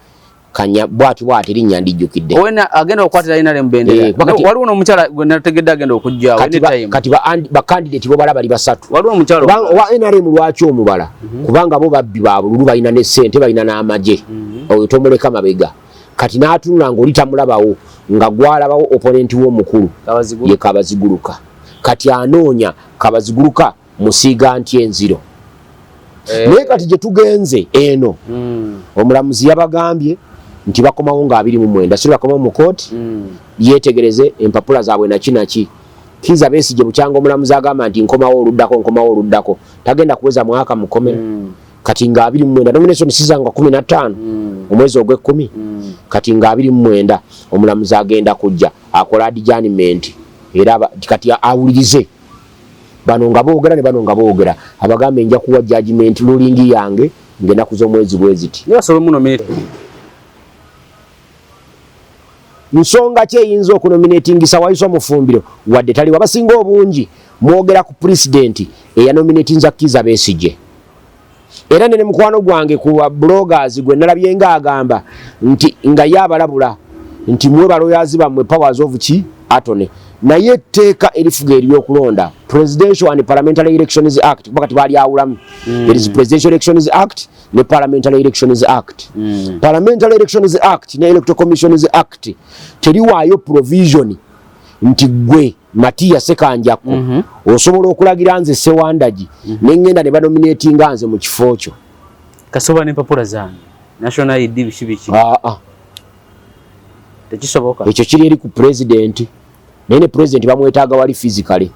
Kanya bwati bwati linnya ndijjukidde. Owena agenda okukwatira NRM bendera. Waliwo n'omukyala gwe nategedde agenda okujja anytime. Kati ba candidate bo balaba bali basatu. Waliwo omukyala owa NRM lwaki omubala? Kubanga bo babbi ba bululu balina ne ssente balina n'amagye. Oyo tomuleka mabega. Kati n'atunula ng'oli tamulabawo nga gwalabawo opponent we omukulu ye Kabaziguruka. Kati anoonya Kabaziguruka musiiga nti enziro. Naye kati gye tugenze eno, omulamuzi yabagambye nti bakomawo nga 29, si bakomawo mu kooti, yeetegereze empapula zaabwe naki naki. Kiiza Besigye bukyanga omulamuzi agamba nti nkomawo oluddako, nkomawo oluddako, tagenda kuweza mwaka mukomera. Kati nga 29, nomination sizanga 15 omwezi ogw'ekkumi. Kati nga 29 omulamuzi agenda kujja akola adjournment, era kati awulirize bano nga boogera ne bano nga boogera, abagambe nja kuwa judgment ruling yange ng'ennaku z'omwezi bwe ziti. Naye basobola omunominate? Nsonga ki eyinza okunominatingisa Waiswa Mufumbiro wadde taliwo? Abasinga obungi mwogera ku pulezidenti eyanominatinza Kiiza Besigye, era nene mukwano gwange ku bloggers gwe nalabye nga agamba nti nga ye abalabula nti muwe baloyazi bammwe powers of ki attorney, naye etteeka erifuga eryokulonda, Presidential and Parliamentary Elections Act, kuba kati balyawulamu. There is Presidential Elections Act ne Parliamentary Elections Act. Parliamentary Elections Act ne Electoral Commissions Act teriwaayo provision nti gwe Matiya Sekanjakko osobola okulagira nze Sewandagi nengenda ne banominatinga nze mu kifo kyo. Kasoba n'empapula zange, national ID, biki biki? Ah, ah. Tekisoboka. Ekyo kiri eri ku president, naye ne president bamwetaaga wali physically,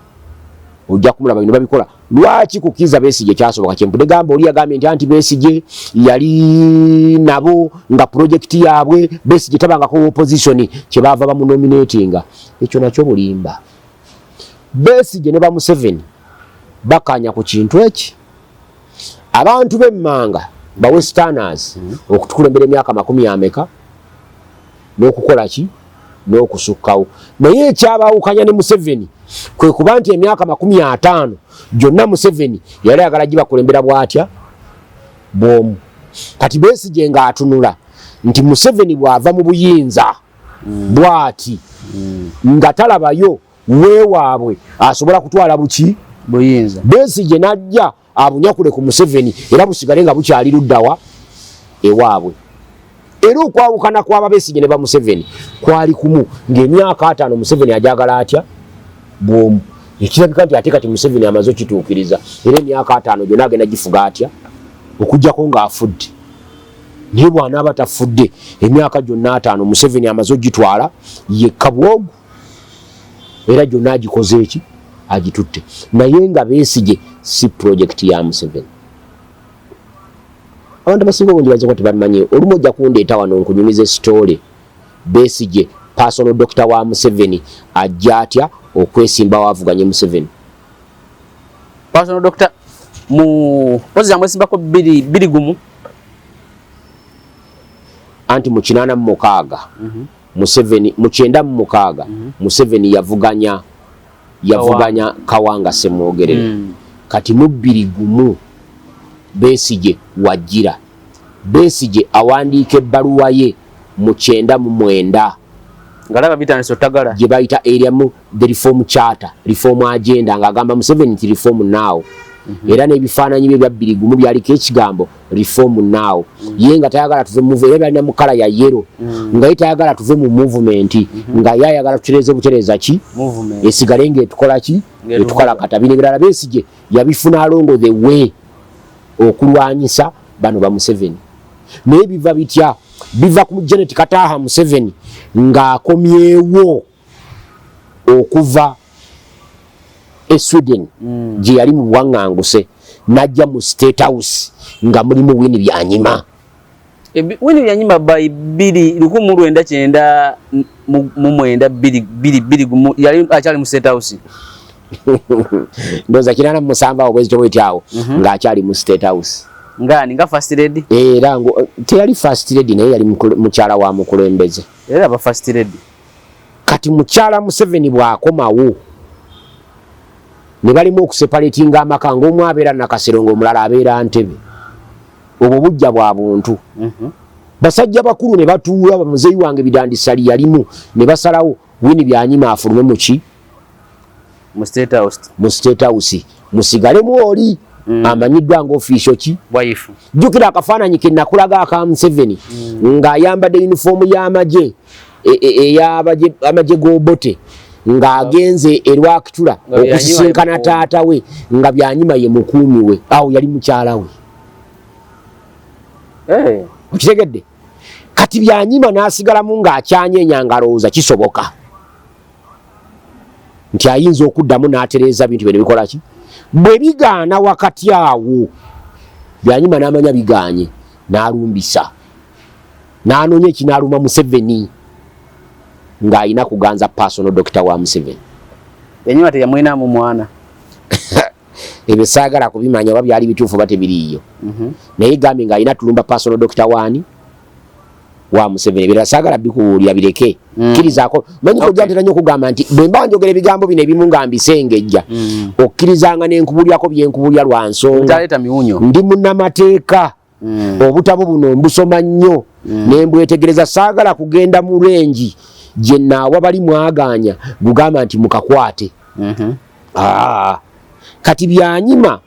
ojja kumulaba. Bino babikola lwaki? Kukiza Besigye kyasoboka. Kyempudde gamba oli yagambye nti anti Besigye yali nabo nga project yaabwe, Besigye tabangako opposition, kyebaava bamunominatinga. Ekyo nakyo bulimba. Besigye ne ba Museveni bakanya ku kintu eki, abantu b'emmanga ba westerners okutukulembera emyaka makumi ameka n'okukola ki n'okusukkawo, naye ekyabawukanya ne Museveni kwe kuba nti emyaka 50 gyonna Museveni yali ayagala gibakulembera bw'atya bw'omu. Kati Besigye ng'atunula nti Museveni bw'ava mu buyinza bw'ati nga talabayo weewaabwe asobola kutwala buki? Buyinza. Besigye n'ajja abunyakule ku Museveni era busigale nga bukyali luddawa ewaabwe. Era okwawukana kw'aba Besigye ne ba Museveni kwali kumu, ng'emyaka 50 Museveni ajagala atya bw'omu. Ekirabika nti ate kati Museveni amaze okituukiriza, era emyaka 50 gyonna agenda gifuga atya, okuggyako ng'afudde. Naye bw'anaaba tafudde, emyaka gyonna 50 Museveni amaze ogitwala yekka bwogu, era gyonna agikoze eki agitutte. Naye nga Besigye si project ya Museveni. Abantu abasinga obungi bayinza kuba tebamanyi. Olumu ojja kundeeta wano nkunyumiza story, Besigye personal doctor wa Museveni ajja atya okwesimbawo avuganye Museveni? Personal doctor mu pozi yamwesimbako 2 2 1. Anti mu 86 Museveni, mu 96 Museveni yavuganya Kawanga Semwogerere. Kati mu 2 1 Besigye wajjira, Besigye awandiika ebbaluwa ye mu 99 Ngalaba bitandise otagala. Gye bayita eriamu the reform charter, reform agenda, ng'agamba Museveni nti reform now. Era n'ebifaananyi bye bya 2 1 byaliko ekigambo reform now. Ye nga tayagala tuve mu, era byalina mu color ya yellow, nga ye tayagala tuve mu movement, nga ye ayagala tutereeze butereeza ki? Movement. Esigale ng'etukola ki? Ng'etuvuga. Etukola kata. Bino ebirala Besigye yabifuna along the way okulwanyisa bano ba Museveni. Naye biva bitya? Biva ku Janet Kataha Museveni ng'akomyewo okuva e Sweden gye yali mu buwaŋŋanguse, n'ajja mu State House nga mulimu Winnie Byanyima. Winnie Byanyima by 2 1999 2 2 2 1 yali akyali mu State House. Ndowooza 87 awo bwezityo bweti awo ng'akyali mu State House. Ngani nga first lady? Era teyali first lady, naye yali mukyala wa mukulembeze. Era aba first lady. Kati mukyala Museveni bw'akomawo ne balimu okuseparatinga amaka, ng'omu abeera Nakasero ng'omulala abeera Ntebe. Obwo bujja bwa buntu. Basajja bakulu ne batuula, bamuzeeyi wange Bidandisali yalimu, ne basalawo Winnie Byanyima afulume muki? Mu State House. Mu State House musigalemu oli amanyiddwa nga official ki? Wife. Jjukira akafaananyi ke nakulaga aka Museveni ng'ayambadde yunifoomu y'amagye ey'amagye g'Obote ng'agenze e Rwakitura Nga Byanyima okusisinkana ye mukuumi. Taata we, nga Byanyima ye mukuumi we. Awo yali mukyala we. Eh. Okitegedde? Kati Byanyima n'asigalamu ng'akyanyeenya ng'alowooza kisoboka nti ayinza okuddamu n'atereeza bintu bye ne bikola ki. Bwe bigaana wakati awo, Byanyima n'amanya bigaanye, n'alumbisa, n'anoonya ekinaaluma Museveni ng'alina kuganza personal doctor wa Museveni. Byanyima teyamwinamu mwana. Ebyo saagala kubimanya oba byali bituufu oba tebiriiyo. Naye gambye ng'alina tulumba personal doctor waani wa Museveni. Ebirala saagala bikubuulira, bireke. Kkirizaako manyi kojja ntera nnyo okugamba nti bwe mba njogera ebigambo bino ebimu nga mbisengejja, okkirizanga ne nkubuulirako bye nkubuulira lwa nsonga. Bitaleeta miwunyo. Ndi munnamateeka. Obutabo buno mbusoma nnyo ne mbwetegereza. Saagala kugenda mu range gye naawa bali mwagaanya gugamba nti mukakwate. Kati Byanyima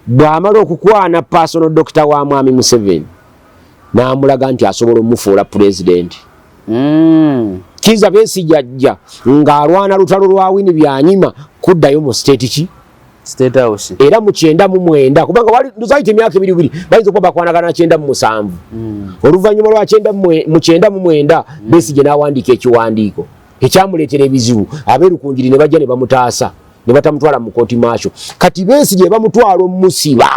bw'amala okukwana personal doctor wa mwami Museveni n'amulaga nti asobola omufuula pulezidenti. Kiza Besigye ajja ng'alwana lutalo lwa Winnie Byanyima kuddayo mu state ki? State House. Era mu 99, kubanga wali nzayita emyaka ebiri biri bayinza okuba bakwanagana 97. Oluvannyuma lwa kyenda mu 99 Besigye n'awandiika ekiwandiiko ekyamuleetera ebizibu, ab'e Rukungiri ne bajja ne bamutaasa ne batamutwala mu kooti maasho. Kati Besigye bamutwala omusiba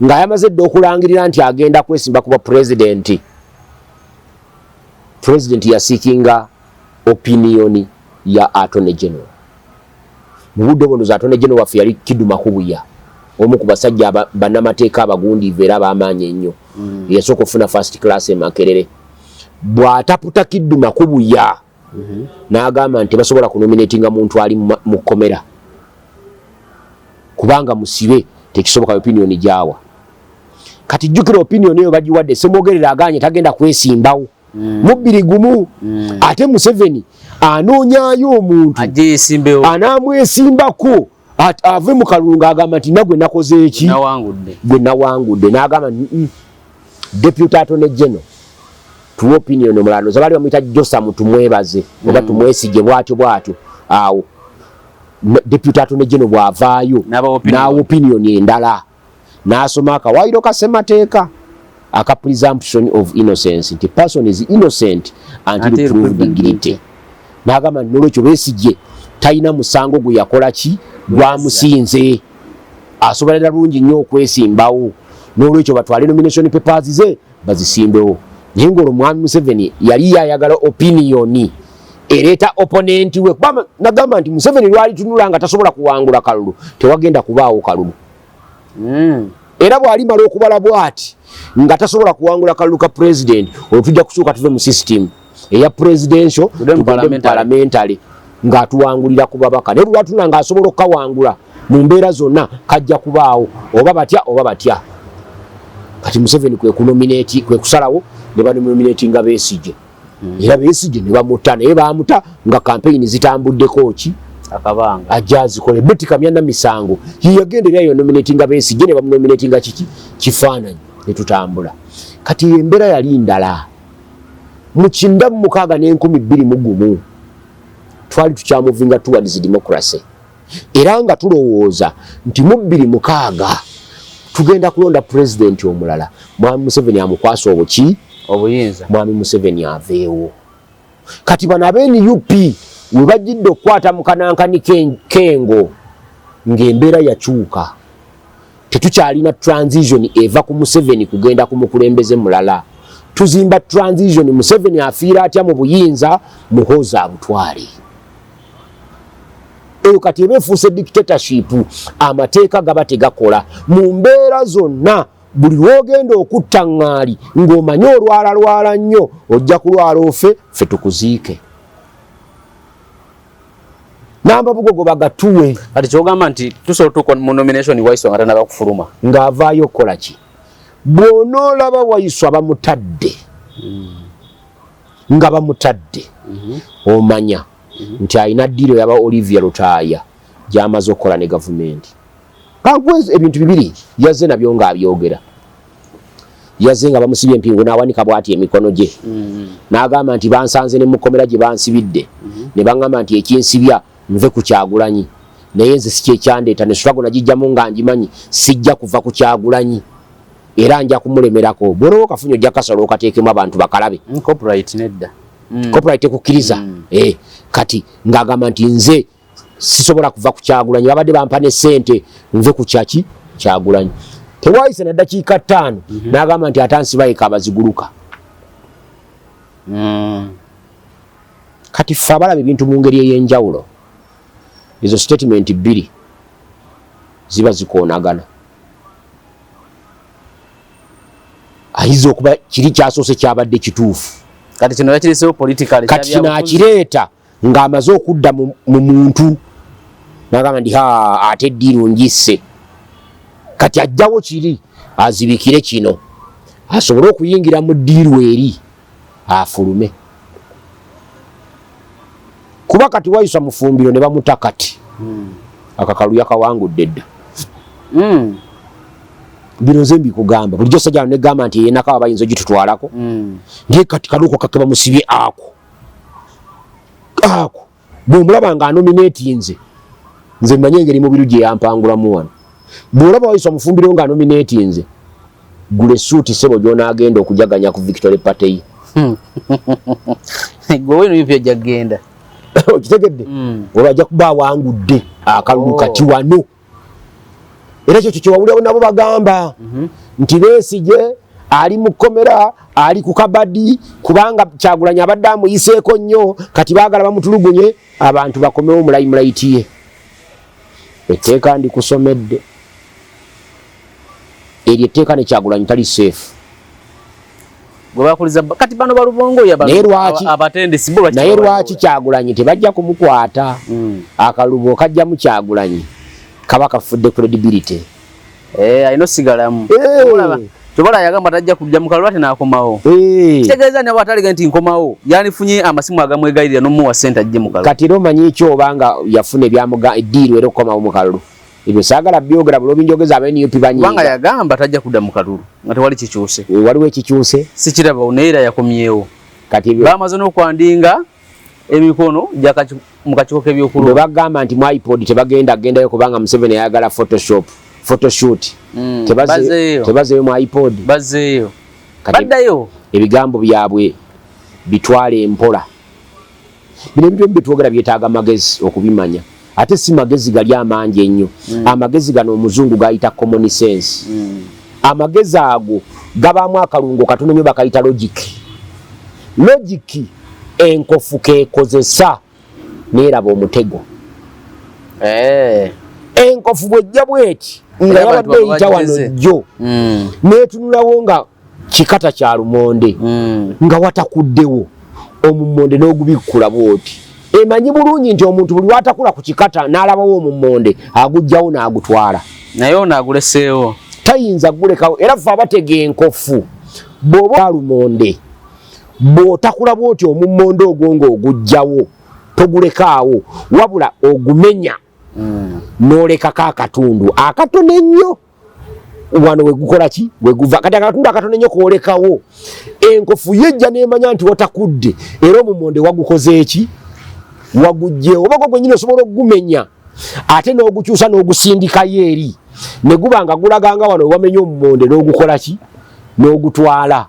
ng'ayamaze dda okulangirira nti agenda kwesimba kuba pulezidenti. Pulezidenti yaseekinga opinion ya Attorney General. Mu budde obwo ndoza Attorney General waffe yali Khiddu Makubuya, omu ku basajja bannamateeka abagundiivu era ab'amaanyi ennyo. Yasooka okufuna first class e Makerere. Bw'ataputa Khiddu Makubuya n'agamba nti tebasobola kunominatinga muntu ali mu kkomera kubanga musibe, tekisoboka. Opinion gyawa. Kati jjukira opinion eyo bagiwadde Ssemwogerere aganye tagenda kwesimbawo mu 21. Ate Museveni anoonyaayo omuntu ajje yesimbewo anaamwesimbako ave mu kalulu ng'agamba nti nagwe nakoze eki? Nawangudde. Gwe nawangudde. N'agamba nti, Deputy Attorney General, tuwa opinion omulala." Ndoza baali bamuyita Josamu Tumwebaze oba Tumwesige, bwatyo bwatyo awo. Deputy Attorney General bw'avaayo N'abawa opinion. N'awa opinion endala, n'asoma akawaayiro ka ssemateeka aka presumption of innocence, nti person is innocent until until proved proven guilty. Guilty. N'agamba nti nolwekyo Besigye talina musango gwe yakola ki gwamusinze, asobolera bulungi nnyo okwesimbawo, n'olwekyo batwale nomination papers ze bazisimbewo. Naye ng'olwo mwami Museveni yali yayagala opinion ereeta opponent we, kuba nagamba nti Museveni lwali tunula nga tasobola kuwangula kalulu, tewagenda kubaawo kalulu. Era bw'alimala okubala bw'ati nga tasobola kuwangula kalulu ka president, olwo tujja kukyuka tuve mu system eya presidential tudde mu tugende mu parliamentary. Parliamentary ng'atuwangulira ku babaka. Naye lwatuna ng'asobola okukawangula mu mbeera zonna, kajja kubaawo oba batya oba batya. Kati Museveni kwe kunominate, kwe kusalawo ne banominatinga Besigye, era Besigye ne bamuta. Naye bamuta nga campaign zitambuddeko ki? Akabanga. Ajja azikole. Beti Kamya Namisango ye yagenda era yonominatinga Besigye ne bamunominatinga kiki kifaananyi ne tutambula. Kati embeera yali ndala mu 96 n'2001. Twali tukyamovinga towards democracy, era nga tulowooza nti mu 26 tugenda kulonda pulezidenti omulala, mwami Museveni amukwasa obuki? Obuyinza. Mwami Museveni aveewo. Kati bano abe NUP we bajjidde okukwata mu kanankani kengo ng'embeera yakyuka, tetukyalina transition eva ku Museveni kugenda ku mukulembeze mulala. Tuzimba transition, Museveni afiira atya mu buyinza, Muhoozi abutwale. Eyo kati eba efuuse dictatorship, amateeka gaba tegakola mu mbeera zonna. Buli lwogenda okutta ŋŋaali ng'omanyi olwala lwala nnyo, ojja kulwala ofe, ffe tukuziike namba bugogo bagatuwe. Kati kyogamba nti tusobola otuuka mu nomination Waiswa nga tanaba kufuluma? Ng'avaayo okukola ki? Bw'onoolaba Waiswa bamutadde nga bamutadde, omanya nti alina deal yaba Olivia Lutaaya gy'amaze okukola ne gavumenti. Kankuwe ebintu bibiri yazze nabyo ng'abyogera. Yazze nga bamusibye empingu, n'awanika bw'ati emikono gye n'agamba nti bansanze ne mukomera gye bansibidde ne baŋŋamba nti ekinsibya nve ku Kyagulanyi, naye nze si kyekyandeeta ne struggle nagijjamu nga ngimanyi sijja kuva ku Kyagulanyi. Era nja kumulemerako. Bw'olaba okafunye ojja kasala okateekemu abantu bakalabe. Copyright nedda. Copyright tekukkiriza. Kati ng'agamba nti nze sisobola kuva ku Kyagulanyi, babadde bampa ne ssente nve ku kyaki Kyagulanyi. Tewayise na ddakiika 5 n'agamba nti atansibayeka abaziguluka. Kati ffe abalaba ebintu mu ngeri ey'enjawulo, ezo statement 2 ziba zikoonagana. Ayinza okuba kiri kyasoose kyabadde kituufu. Kati kino yakireseewo politically. Kati kino akireeta ng'amaze okudda mu muntu n'agamba nti ha ate eddiiru ngisse. Kati ajjawo kiri azibikire kino asobole okuyingira mu ddiiru eri afulume. Kuba kati wayisa mufumbiro ne bamuta kati. Akakalu yakawangudde dda. Bino nze mbikugamba bulijjo sajja ne gamba nti yenaka bayinza ogitutwalako. Ndiye kati kaluko kake bamusibye ako. Ako bw'omulaba nga anominatinze nze mmanyi engeri mubiri gye yampangulamu wano. Bw'olaba wayisa omufumbiro nga anominatinze gula essuuti ssebo gy'onaagenda okujaganya ku Victory Party. Gwe weno yupi ajja kugenda. Okitegedde? Olwo ajja kuba awangudde akalulu kati wano. Era ekyo kyewawulirawo nabo bagamba nti Besigye ali mu kkomera, ali ku kabadi kubanga Kyagulanyi abadde amuyiseeko nnyo, kati baagala bamutulugunye abantu bakomewo mu limelight ye. Etteeka ndikusomedde. Eryo etteeka ne Kyagulanyi tali safe. Gwe bakuliza kati bano balubongo ya abatendesi bo naye lwaki Kyagulanyi tebajja kumukwata? Akalubo kajja mu Kyagulanyi kaba kafudde credibility. Alina osigalamu. Tobala yagamba tajja kujja mu kalulu ate n'akomawo. Kitegeeza ne bw'ataliga nti nkomawo, yandifunye amasimu agamwegayirira n'omuwa ssente ajje mu kalulu. Kati era omanyi ki oba nga yafuna ebyamuga eddiiru era okukomawo mu kalulu. Ebyo saagala byogera buli obinjogeza aba NUP banyiiga. Kubanga yagamba tajja kudda mu kalulu nga tewali kikyuse. Waliwo ekikyuse? Sikiraba naye era yakomyewo. Kati ebyo bamaze n'okwandinga emikono mu kakiiko k'ebyokulonda. Bwe bagamba nti mu iPod tebagenda kugendayo kubanga Museveni ayagala Photoshop, photoshoot. Tebazeeyo mu iPod. Bazzeeyo. Baddayo. Ebigambo byabwe bitwale empola. Bino ebintu ebimu byetwogera byetaaga magezi okubimanya. Ate si magezi gali amangi ennyo. Amagezi gano omuzungu gayita common sense. Amagezi ago gabaamu akalungo katono nnyo bakayita logic. Logic enkofu keekozesa neeraba omutego. Enkofu bw'ejja bw'eti nga yabadde eyita wano jjo n'etunulawo nga kikata kya lumonde nga watakuddewo omummonde n'ogubikkula bw'oti. Emanyi bulungi nti omuntu buli lw'atakula ku kikata n'alabawo omummonde agujjawo n'agutwala. Naye ono aguleseewo. Tayinza gulekawo. Era ffe abatega enkofu bw'oba lumonde bw'otakula bw'oti omummonde ogwo ng'ogujjawo togulekaawo wabula ogumenya n'olekako akatundu akatono ennyo wano wegukola ki weguva. Kati akatundu akatono ennyo kwolekawo enkofu yejja n'emanya nti watakudde era omummonde wagukoze eki wagujjeewo. Oba gwe gwennyini osobola okugumenya ate n'ogukyusa n'ogusindikayo eri ne guba nga gulaga nga wano wamenya omummonde n'ogukola ki n'ogutwala.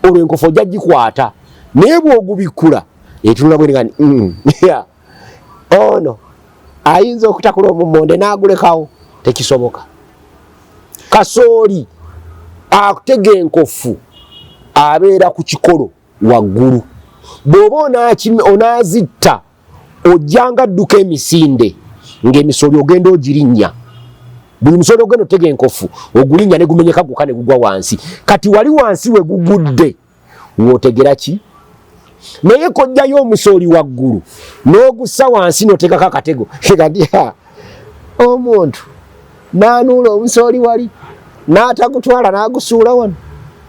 Olwo enkofu ojja gikwata naye bw'ogubikkula etunula bwene nga ono ayinza okutakula omummonde n'agulekawo, tekisoboka. Kasooli akutega enkofu abeera ku kikolo waggulu, bw'oba onaazitta ojjanga dduka emisinde ng'emisoli ogenda ogirinnya. Buli musoli ogenda otega enkofu ogulinnya ne gumenyeka gwokka ne gugwa wansi. Kati wali wansi we gugudde w'otegera ki? Naye kojjayo omusoli waggulu n'ogussa wansi n'oteekako akatego. Kati omuntu n'anuula omusoli wali n'atagutwala n'agusuula wano,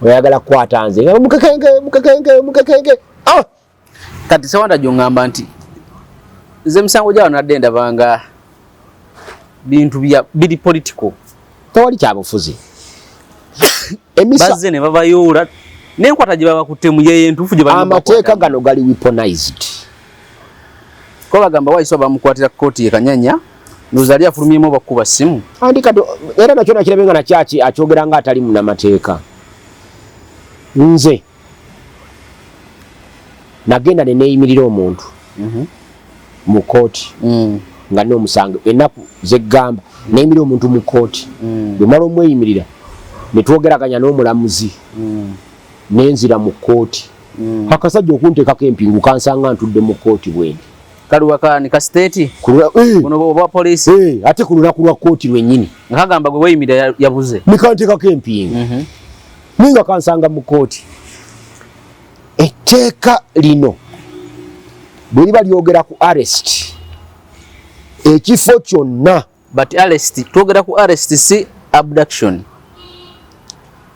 oyagala kukwata nze nga mukekenke mukekenke mukekenke. Kati Sewanda gy'oŋŋamba nti nze emisango gy'awo nadde ndabanga bintu bya biri political, tewali kyabufuzi. Bazze ne babayoola n'enkwata gye babakuttemu yeyo entuufu gye balina. Amateeka gano gali weaponized. Ko bagamba Waiswa bamukwatira kkooti ye Kanyanya Ndowooza ali afulumyemu bakuba simu. Andi kati era nakyo nakirabe nga nakyaki akyogera nga atali munnamateeka. Nze nagenda ne neeyimirira omuntu mu kkooti nga n'omusango ennaku zeggamba neeyimirira omuntu mu kkooti. Bwe mala omweyimirira ne twogeraganya n'omulamuzi nenzira mu kkooti. Akasajja okunteekako empingu kansanga ntudde mu kkooti bwendi. Kaluwa kani ka state? Buno obwa police. Ate ku lunaku lwa kkooti lwennyini. Nga kagamba gwe weeyimirira yabuze. Ne kanteekako empingu. Naye nga kansanga mu kkooti. Etteeka lino bwe liba lyogera ku arrest, ekifo kyonna. But arrest, twogera ku arrest si abduction.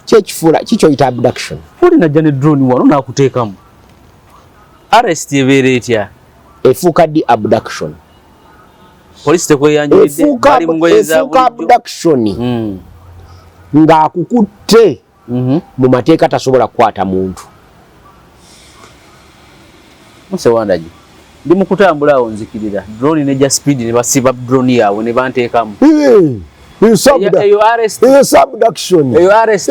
Kyekifuula kikyoyita abduction. Oli najja ne drone wano n'akuteekamu. Arrest ebeera etya? Efuuka ddi abduction? Poliisi tekweyanjulidde, bali mu ngoye za Efuuka bulijjo. abduction ng'akukutte mu mateeka tasobola kukwata muntu. Musewandagi, ndi mu kutambula awo nzikirira drone nejja speed ne basiba drone yaabwe ne banteekamu. Eyo arrest. Eyo abduction. Eyo arrest.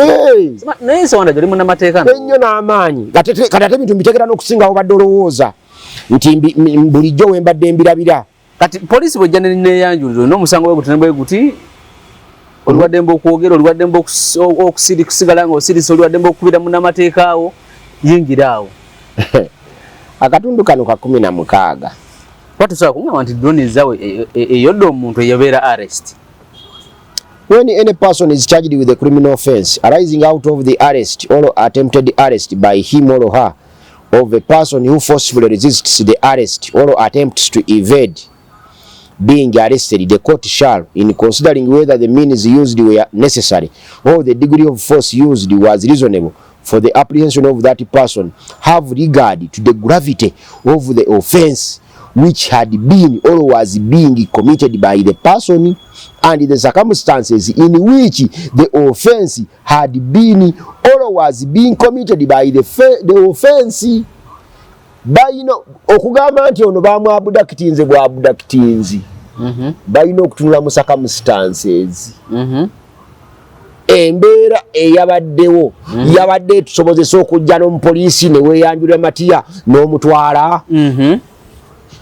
Naye Sewandagi oli munnamateeka no? Ennyo n'amaanyi. Kati ate ebintu mbitegera n'okusinga awo badde olowooza nti bulijjo we mbadde mbirabira. Kati poliisi bw'ejja neyanjulira olina omusango bwe guti ne bwe guti, oli wa ddembe okwogera, oli wa ddembe okusigala ng'osirise, oli wa ddembe okukubira munnamateeka awo, yingira awo. Akatundu kano ka 16. Kuba tosobola kuŋŋamba nti drone ezaawe eyodde omuntu eyobeera arrest. When any person is charged with a criminal offense arising out of the arrest or attempted arrest by him or her of a person who forcefully resists the arrest or attempts to evade being arrested, the court shall, in considering whether the means used were necessary or the degree of force used was reasonable for the apprehension of that person, have regard to the gravity of the offense which had been or was being committed by the person and the circumstances in which the offense had been or was being committed by the offense. Balina okugamba nti ono bamwabductinze bwabductinzi. Balina okutunula mu circumstances. Embeera eyabaddewo yabadde etusobozesa okujja n'omupoliisi ne weeyanjulira Matiya n'omutwala.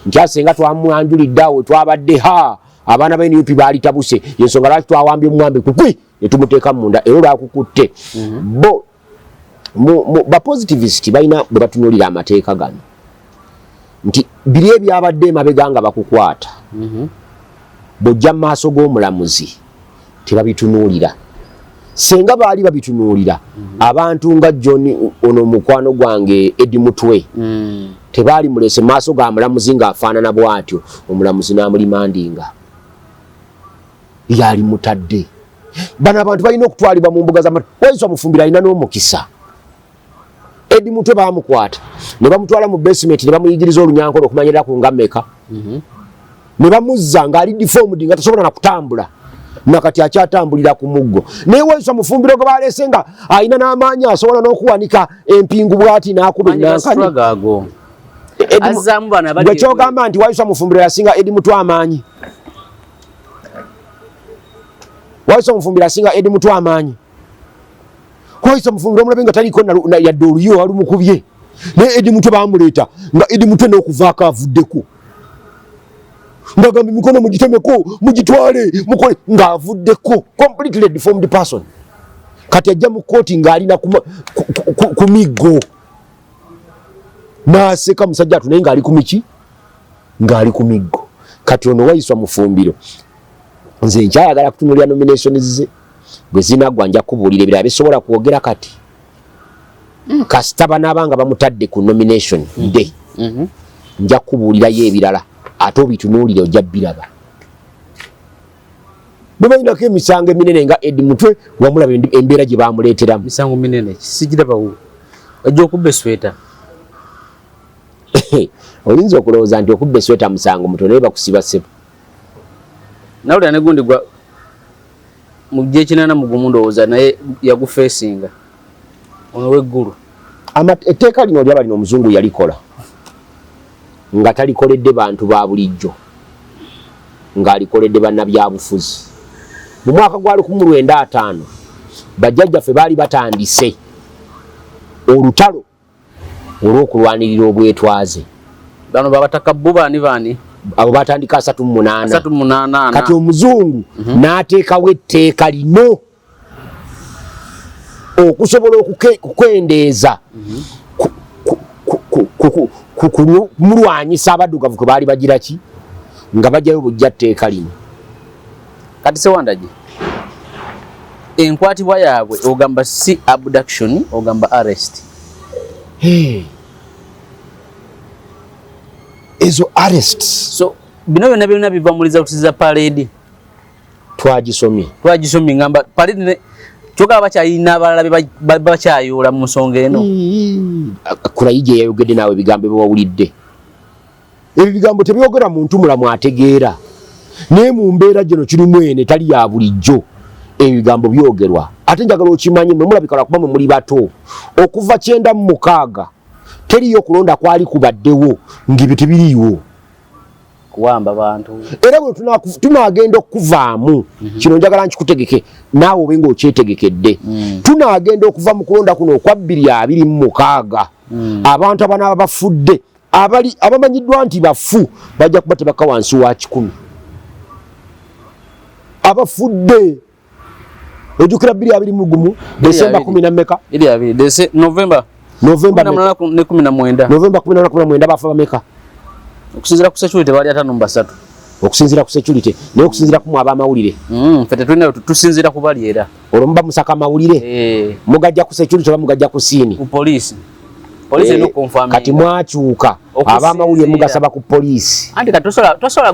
Nti asenga twamwanjulidde awo twabadde ha abaana ba NUP baali tabuse, ensonga lwaki twawambye omuwambe kukwi ne tumuteeka munda era olwakukutte. Bo ba positivist balina bwe batunuulira amateeka gano nti biri ebyabadde emabega nga bakukwata bw'ojja mu maaso g'omulamuzi tebabitunuulira. Senga baali babitunuulira abantu nga John ono mukwano gwange Eddie Mutwe tebaali mulese maaso ga mulamuzi ng'afaanana bw'atyo, omulamuzi n'amulimandinga yali mutadde. Bano abantu balina okutwalibwa mu mbuga z'amateeka. Waiswa Mufumbiro alina n'omukisa. Eddie Mutwe baamukwata ne bamutwala mu basement ne bamuyigiriza olunyankole okumanyirira ku nga mmeka. Ne bamuzza ng'ali deformed nga tasobola na kutambula, nakati akyatambulira ku muggo. Naye Waiswa Mufumbiro gwe baleese nga alina n'amaanyi asobola n'okuwanika empingu bw'ati n'akuba ennankani. Azzaamu bano abali Gwe ky'ogamba nti Waiswa Mufumbiro yasinga Eddie Mutwe amaanyi. Waiswa Mufumbiro asinga Eddie Mutwe amaanyi. Waiswa Mufumbiro omulabe nga taliiko yadde oluyi olumukubye. Naye Eddie Mutwe baamuleeta nga Eddie Mutwe n'okuvaako avuddeko. Ng'agamba emikono mugitemeko, mugitwale, mukole, ng'avuddeko. Completely deformed person. Kati ajja mu kkooti ng'alina ku miggo. N'aseka musajja atu naye ng'ali ku miki? Ng'ali ku miggo. Kati ono Waiswa Mufumbiro nze nkyayagala kutunuulira nominations ze bwe zinaggwa nja kubuulira ebirala bisobola kwogera kati. Kasita banaaba nga bamutadde ku nomination day nja kubuulirayo ebirala ate obitunuulire ojja biraba. Bwe balinako emisango eminene nga Eddie Mutwe wamulaba embeera gye bamuleeteramu. Misango minene sigirabawo, ojja okubba esweta. Oyinza okulowooza nti okubba esweta musango mutono naye bakusiba ssebo. Nawulira ne gundi gwa mu gy'ekinaana mu gumu ndowooza naye yagufeesinga ono w'eggulu. Etteeka lino lyaba lino omuzungu yalikola nga talikoledde bantu ba bulijjo. Ng'alikoledde bannabyabufuzi. Mu mwaka gwa 1950 bajjajjaffe baali batandise olutalo olw'okulwanirira obwetwaze. Bano babataka bo baani baani? Abo batandika 38. 38. Kati omuzungu n'ateekawo etteeka lino okusobola okukendeeza kumulwanyisa abaddugavu kwe baali bagira ki nga bajjayo bujja tteeka lino. Kati Sewandagi, enkwatibwa yaabwe ogamba si abduction, ogamba arrest? Hey. Ezo arrests. So bino byonna byonna biva mu results za parade. Twagisomye. Twagisomye, ngamba parade kyokka bakyalina abalala bakyayoola mu nsonga eno. Kulayigye yayogedde naawe ebigambo ebiwawulidde. Ebyo bigambo tebyogera muntu mulamu ategeera, naye mu mbeera gino kirimu eno etali ya bulijjo ebigambo byogerwa. Ate njagala okimanye, mwe mulabika lwakuba mwe muli bato, okuva 96 teriyo kulonda kwali kubaddewo ng'ebyo tebiriiwo. Kuwamba bantu. Era bwe tunaagenda okuvaamu, kino njagala nkikutegeke naawe obe ng'okyetegekedde. Tunaagenda okuva mu kulonda kuno okwa 2026, abantu abanaaba bafudde abali abamanyiddwa nti bafu bajja kuba tebakka wansi wa 100 abafudde. Ojjukira 2021 Desemba 10 na mmeka? Novemba. Novemba 19. Novemba 19 bafa bameka? Okusinziira ku security baali 53. Okusinziira ku security, naye okusinziira ku abamawulire. Ffe tetulina, tusinziira ku bali era. Olwo muba musaka amawulire. Mugajja ku security oba mugajja ku scene? Ku poliisi. Poliisi erina okuconfirminga. Kati mwakyuka abamawulire mugasaba ku poliisi. Anti kati tosobola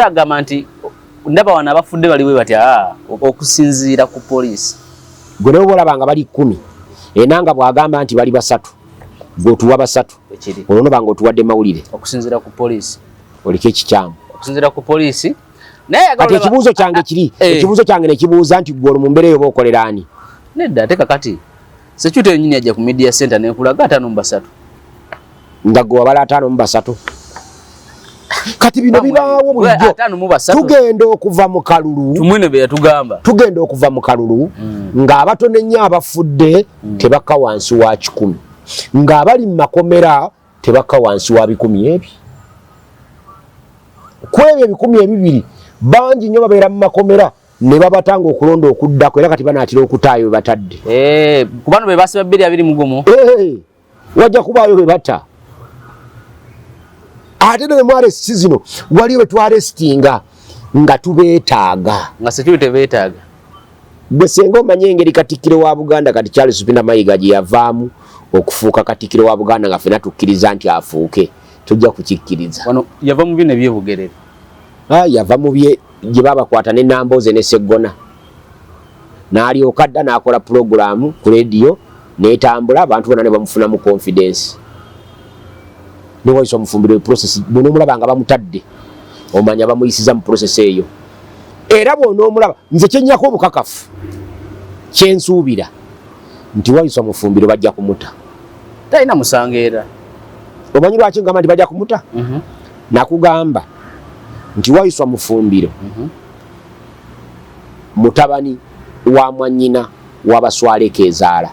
kugamba nti ndaba wano abafudde baliwe batya, okusinziira ku poliisi. Gwe nawe olaba nga bali 10, enanga bw'agamba nti bali 3, gwe otuwa 3, olwo noba nga otuwadde mawulire. Okusinziira ku poliisi. Oliko ekikyamu. Okusinziira ku poliisi. Kati ekibuuzo kyange kiri, ekibuuzo kyange nekibuuza nti gwe olwo mu mbeera eyo oba okolera ani? Nedda, ate kakati security yennyini yajja ku media center nekulaga 53. Nga gwe wabala 53. Kati bino bibaawo bulijjo. Tugenda okuva mu kalulu. Tumwine be yatugamba. Tugenda okuva mu kalulu ng'abatono ennyo abafudde tebakka wansi wa 100. Ng'abali mu makomera tebakka wansi wa 1000 ebi. Ku ebyo 2000 bangi nnyo babeera mu makomera ne babatanga okulonda okuddako, era kati banaatera okutaayo be batadde. Ku bano be basiba 2021. Wajja kubaayo be bata. Ate ne mu arrest zino waliwo be twarrestinga nga tubeetaaga. Nga security beetaaga. Gwe senga omanye engeri Katikkiro wa Buganda kati Charles Peter Mayiga gye yavaamu okufuuka Katikkiro wa Buganda nga ffenna tukkiriza nti afuuke, tojja kukikkiriza. Wano yava mu bino ebyebugerere. Yava mu bye gye babakwata ne Nambooze ne Sseggona. N'alyoka adda n'akola pulogulaamu ku leediyo n'etambula, abantu bonna ne bamufunamu confidence. Ne Waiswa Mufumbiro process bw'onoomulaba nga bamutadde omanya bamuyisiza mu process eyo. Era bw'onoomulaba nze kyennyako obukakafu kyensuubira nti Waiswa Mufumbiro bajja kumuta. Talina musango era. Omanyi lwaki ngamba nti bajja kumuta? Nakugamba nti Waiswa Mufumbiro mutabani wa mwannyina w'Abaswale Kezaala.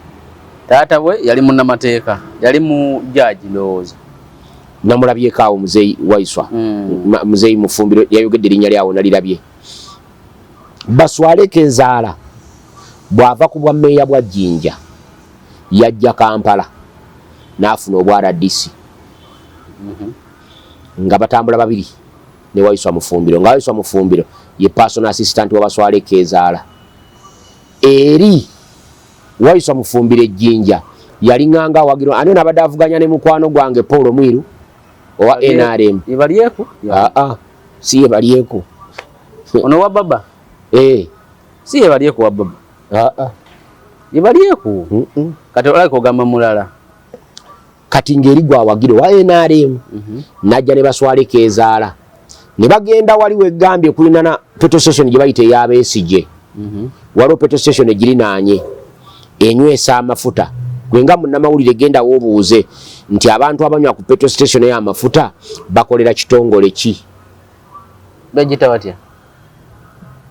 Taata we yali munnamateeka, yali mu jaaji ndowooza. Namulabyeko awo muzeeyi Waiswa, muzeeyi Mufumbiro yayogedde erinnya lyawo nalirabye. Baswale Kezaala bw'ava ku bwa mmeeya bwa Jinja yajja Kampala n'afuna obwa RDC. Nga batambula babiri ne Waiswa Mufumbiro, nga Waiswa Mufumbiro ye personal assistant wa Baswale Kezaala. Eri Waiswa Mufumbiro ejjinja yali nganga awagira ani nabadde avuganya ne mukwano gwange Paul Mwiru owa NRM. Yebalyeku? Si yebalyeku. Ono wa baba? Si yebalyeku wa baba. Yebalyeku? Kati olabika ogamba mulala. Kati ngeri gwa wagira owa NRM najja ne Baswale Kezaala ne bagenda wali wegambye kulinana petrol station gye bayita eya Besigye. Waliwo petrol station egirinaanye enywesa amafuta. Gwe nga munnamawulire genda woobuuze nti abantu abanywa ku petrol station ey'amafuta bakolera kitongole ki? Bagiyita batya?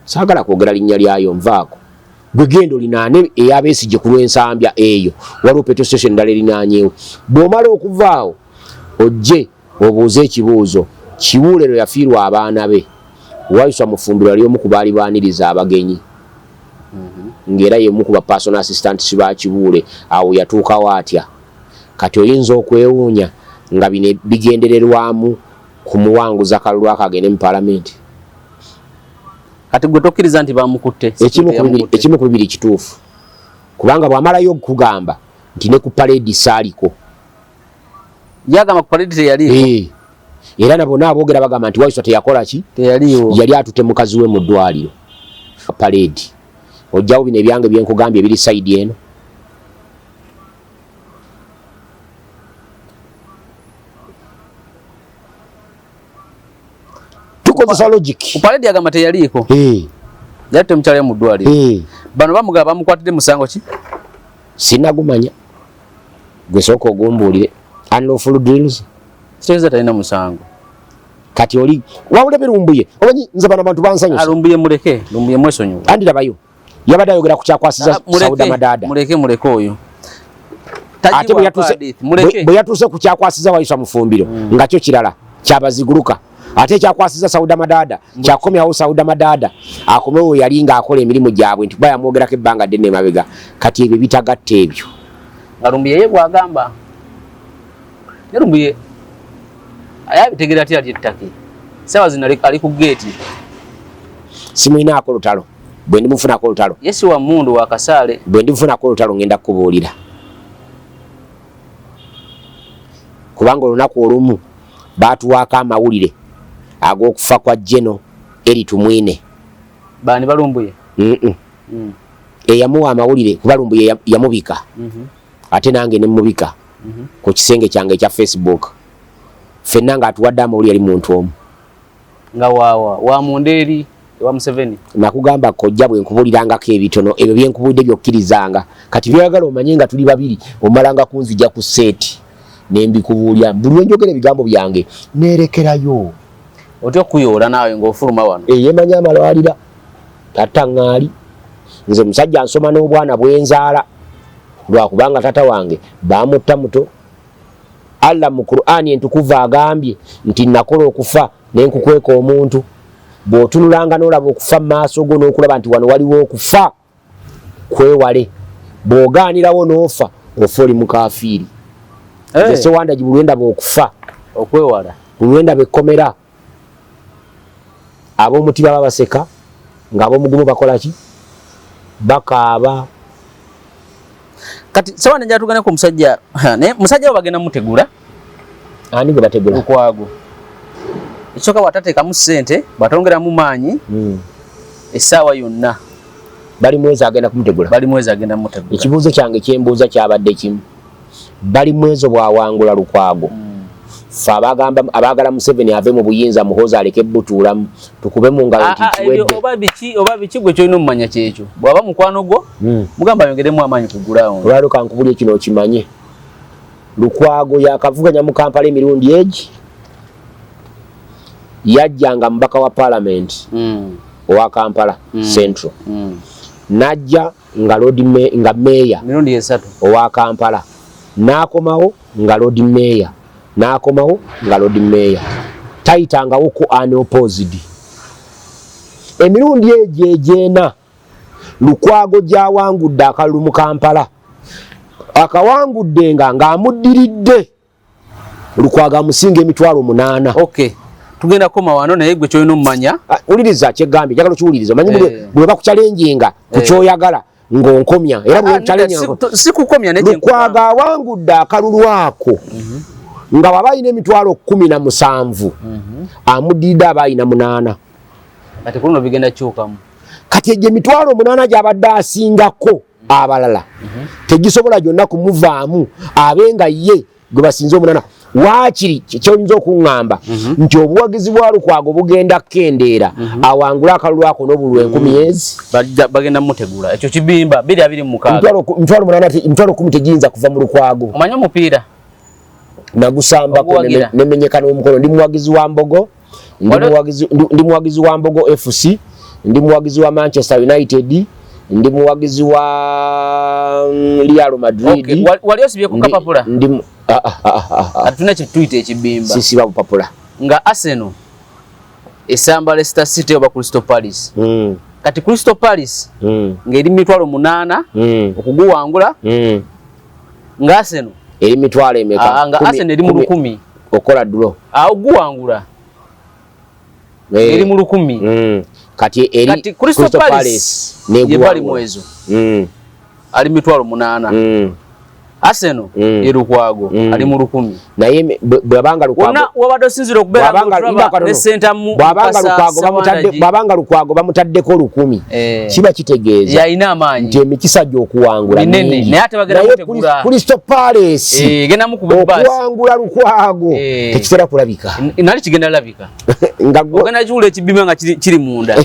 Saagala kwogera linnya lyayo, nvaako. Gwe genda olinaane eya Besigye ku lw'Ensambya eyo, waliwo petrol station endala erinaanyeewo. Bw'omala okuvaawo ojje obuuze ekibuuzo, Kiwuule lwe yafiirwa abaana be, Waiswa Mufumbiro yali omu ku baali baaniriza abagenyi ng'era y'omu ku ba personal assistants ba Kibuule, awo yatuukawo atya? Kati oyinza okwewuunya nga bino bigendererwamu kumuwanguza kalulu ako agende mu palamenti. Kati gwe tokkiriza nti bamukutte? Ekimu ku bibiri kituufu, kubanga bw'amalayo okugamba nti ne ku paleedi saaliko. Yagamba ku paleedi teyaliiko. Era na bonna aboogera bagamba nti Waiswa teyakola ki? Teyaliiwo. Yali atute mukazi we mu ddwaliro. Paleedi. Ojjawo bino ebyange bye nkugambye ebiri sayidi eno. Tukozesa logic. Ku paleedi agamba teyaliiko. Yali temukyalayo mu ddwaliro. Bano bamugamba bamukwatidde musango ki? Sinagumanya. Gwe sooka ogumbuulire. Unlawful drills. Kitegeeza talina musango. Kati oli wawule birumbuye. Omanyi nze bano abantu bansanyusa. Lumbuye muleke, Lumbuye mwesonyiwe. Andi labayo. Yabadde ayogera ku kyakwasiza Sauda Madada. Muleke, muleke oyo. Ate bwe yatuuse ku kyakwasiza Waiswa Mufumbiro nga kyo kirala kyabaziguluka. Ate ekyakwasiza Sauda Madada kyakomyawo Sauda Madada akomewo yali ng'akola emirimu gyabwe nti kuba yamwogerako ebbanga ddene emabega. Kati ebyo bitagatta ebyo. Nga Lumbuye ye bw'agamba. Ne Lumbuye ayabitegeera atya ali ettake. Ssaawa zino ali ku geeti. Simulinaako lutalo. Bwe ndimufunako olutalo. Ye si wa mmundu wa kasaale. Bwe ndimufunako olutalo ngenda kukubuulira. Kubanga olunaku olumu baatuwaako amawulire ag'okufa kwa Geno Elly Tumwine. Baani Balumbuye? Eyamuwa amawulire kuba Lumbuye yamubika. Ate nange ne mmubika ku kisenge kyange ekya Facebook. Ffenna ng'atuwadde amawulire yali muntu omu. Nga waawa wa munda eri ewa Museveni. Nakugamba kojja bwe nkubulirangako ebitono ebyo bye nkubulidde by'okkirizanga. Kati by'oyagala omanye nga tuli babiri omalanga kunzija ku seeti ne mbikubuulira. Buli lwe njogera ebigambo byange neerekerayo. Otya okukuyoola naawe ng'ofuluma wano? Eyeemanyi amalwalira tatta ŋŋaali. Nze musajja nsoma n'obwana bwe nzaala lwakubanga taata wange baamutta muto. Allah mu Qur'ani entukuvu agambye nti nakola okufa ne nkukweka omuntu. Bw'otunulanga n'olaba okufa mu maaso go n'okulaba nti wano waliwo okufa, kwewale. Bw'ogaanirawo n'ofa, ofa oli mukafiiri. Nze Ssewandagi buli lwe ndaba okufa, okwewala, buli lwe ndaba ekkomera, ab'omuti baba baseka ng'ab'omugumu bakola ki? Bakaaba. Kati Ssewandagi njagala tugende ku musajja, naye musajja we bagenda mutegula. Ani gwe bategula? Lukwago. Ekisooka bw'atateekamu ssente, bw'atongeramu maanyi, essaawa yonna. Balimwezo agenda kumutegula. Balimwezo agenda kumutegula. Ekibuuzo kyange kye mbuuza kyabadde kimu. Balimwezo bw'awangula Lukwago. Ffe abagamba abaagala Museveni ave mu buyinza Muhoozi aleke butuulamu tukube mu ngalo nti kiwedde. Oba biki oba biki gwe kyolina omumanya kyekyo. Bw'aba mukwano gwo mugamba ayongeremu amaanyi ku ground. Olwaleero kankubulye kino okimanye. Lukwago yakavuganya mu Kampala emirundi egi. Yajja nga mubaka wa parliament owa Kampala Central. Najja nga Lord nga mayor mirundi esatu owa Kampala. N'akomawo nga Lord Mayor. N'akomawo nga Lord Mayor. Tayitangawo ku unopposed. Emirundi egyo egyena Lukwago gy'awangudde akalulu mu Kampala. Akawangudde nga ng'amuddiridde Lukwago amusinga emitwalo 8. Okay. Tugenda koma wano naye gwe kyolina omumanya. Wuliriza kyegambye, njagala okiwulirize. Omanyi bwe bakuchallenginga ku ky'oyagala ng'onkomya. Era bwe nkuchallenginga si kukomya naye kye Lukwago awangudde akalulu ako nga bw'aba alina emitwalo 17 amuddiridde aba alina 8. Kati ku luno bigenda kyukamu. Kati egyo emitwalo 8 gy'abadde asingako abalala tegisobola gyonna kumuvaamu abe nga ye gwe basinze 8. Waakiri ky'oyinza okuŋŋamba nti obuwagizi bwa Lukwago bugenda kukendeera awangule akalulu ako n'obululu enkumi ezi. Bagenda mutegula ekyo kibimba biri abiri mu mukaaga. Emitwalo munaana emitwalo 10 tegiyinza kuva mu Lukwago. Omanyi omupiira? Nagusambako nemenyeka n'omukono. Ndi muwagizi wa Mbogo. Ndi muwagizi wa Mbogo FC. Ndi muwagizi wa Manchester United, ndi muwagizi wa Real Madrid. Okay. Wali osibye ku kapapula? Ndi ah, ah, ah, ah. Atuna kyetuyita ekibimba. Sisiba bupapula. Nga Arsenal esamba Leicester City oba Crystal Palace. Kati Crystal Palace ng'eri 800,000 okuguwangula. Nga Arsenal eri mitwalo emeka? Nga Arsenal eri mu 1,000. Okola draw. Oguwangula. Eri mu 1,000. Kati eri kati Crystal Palace ye bali mwezo. Ali 800,000. Arsenal ye Lukwago ali mu 1,000. Naye bw'abanga Lukwago wonna wabadde osinziira okubeera ng'otulaba ne Ssentamu bw'abanga Mukasa Lukwago bamutadde Sewandagi. Bw'abanga Lukwago bamutaddeko 1,000 kiba kitegeeza yalina amaanyi nti emikisa gy'okuwangula minene, mingi. Naye ate bagenda Naye mutegula. Crystal Palace Genda mukuba bbaasi. Okuwangula Lukwago tekitera kulabika. Nali kigenda labika. Nga Ogenda kiwula ekibima nga kiri munda.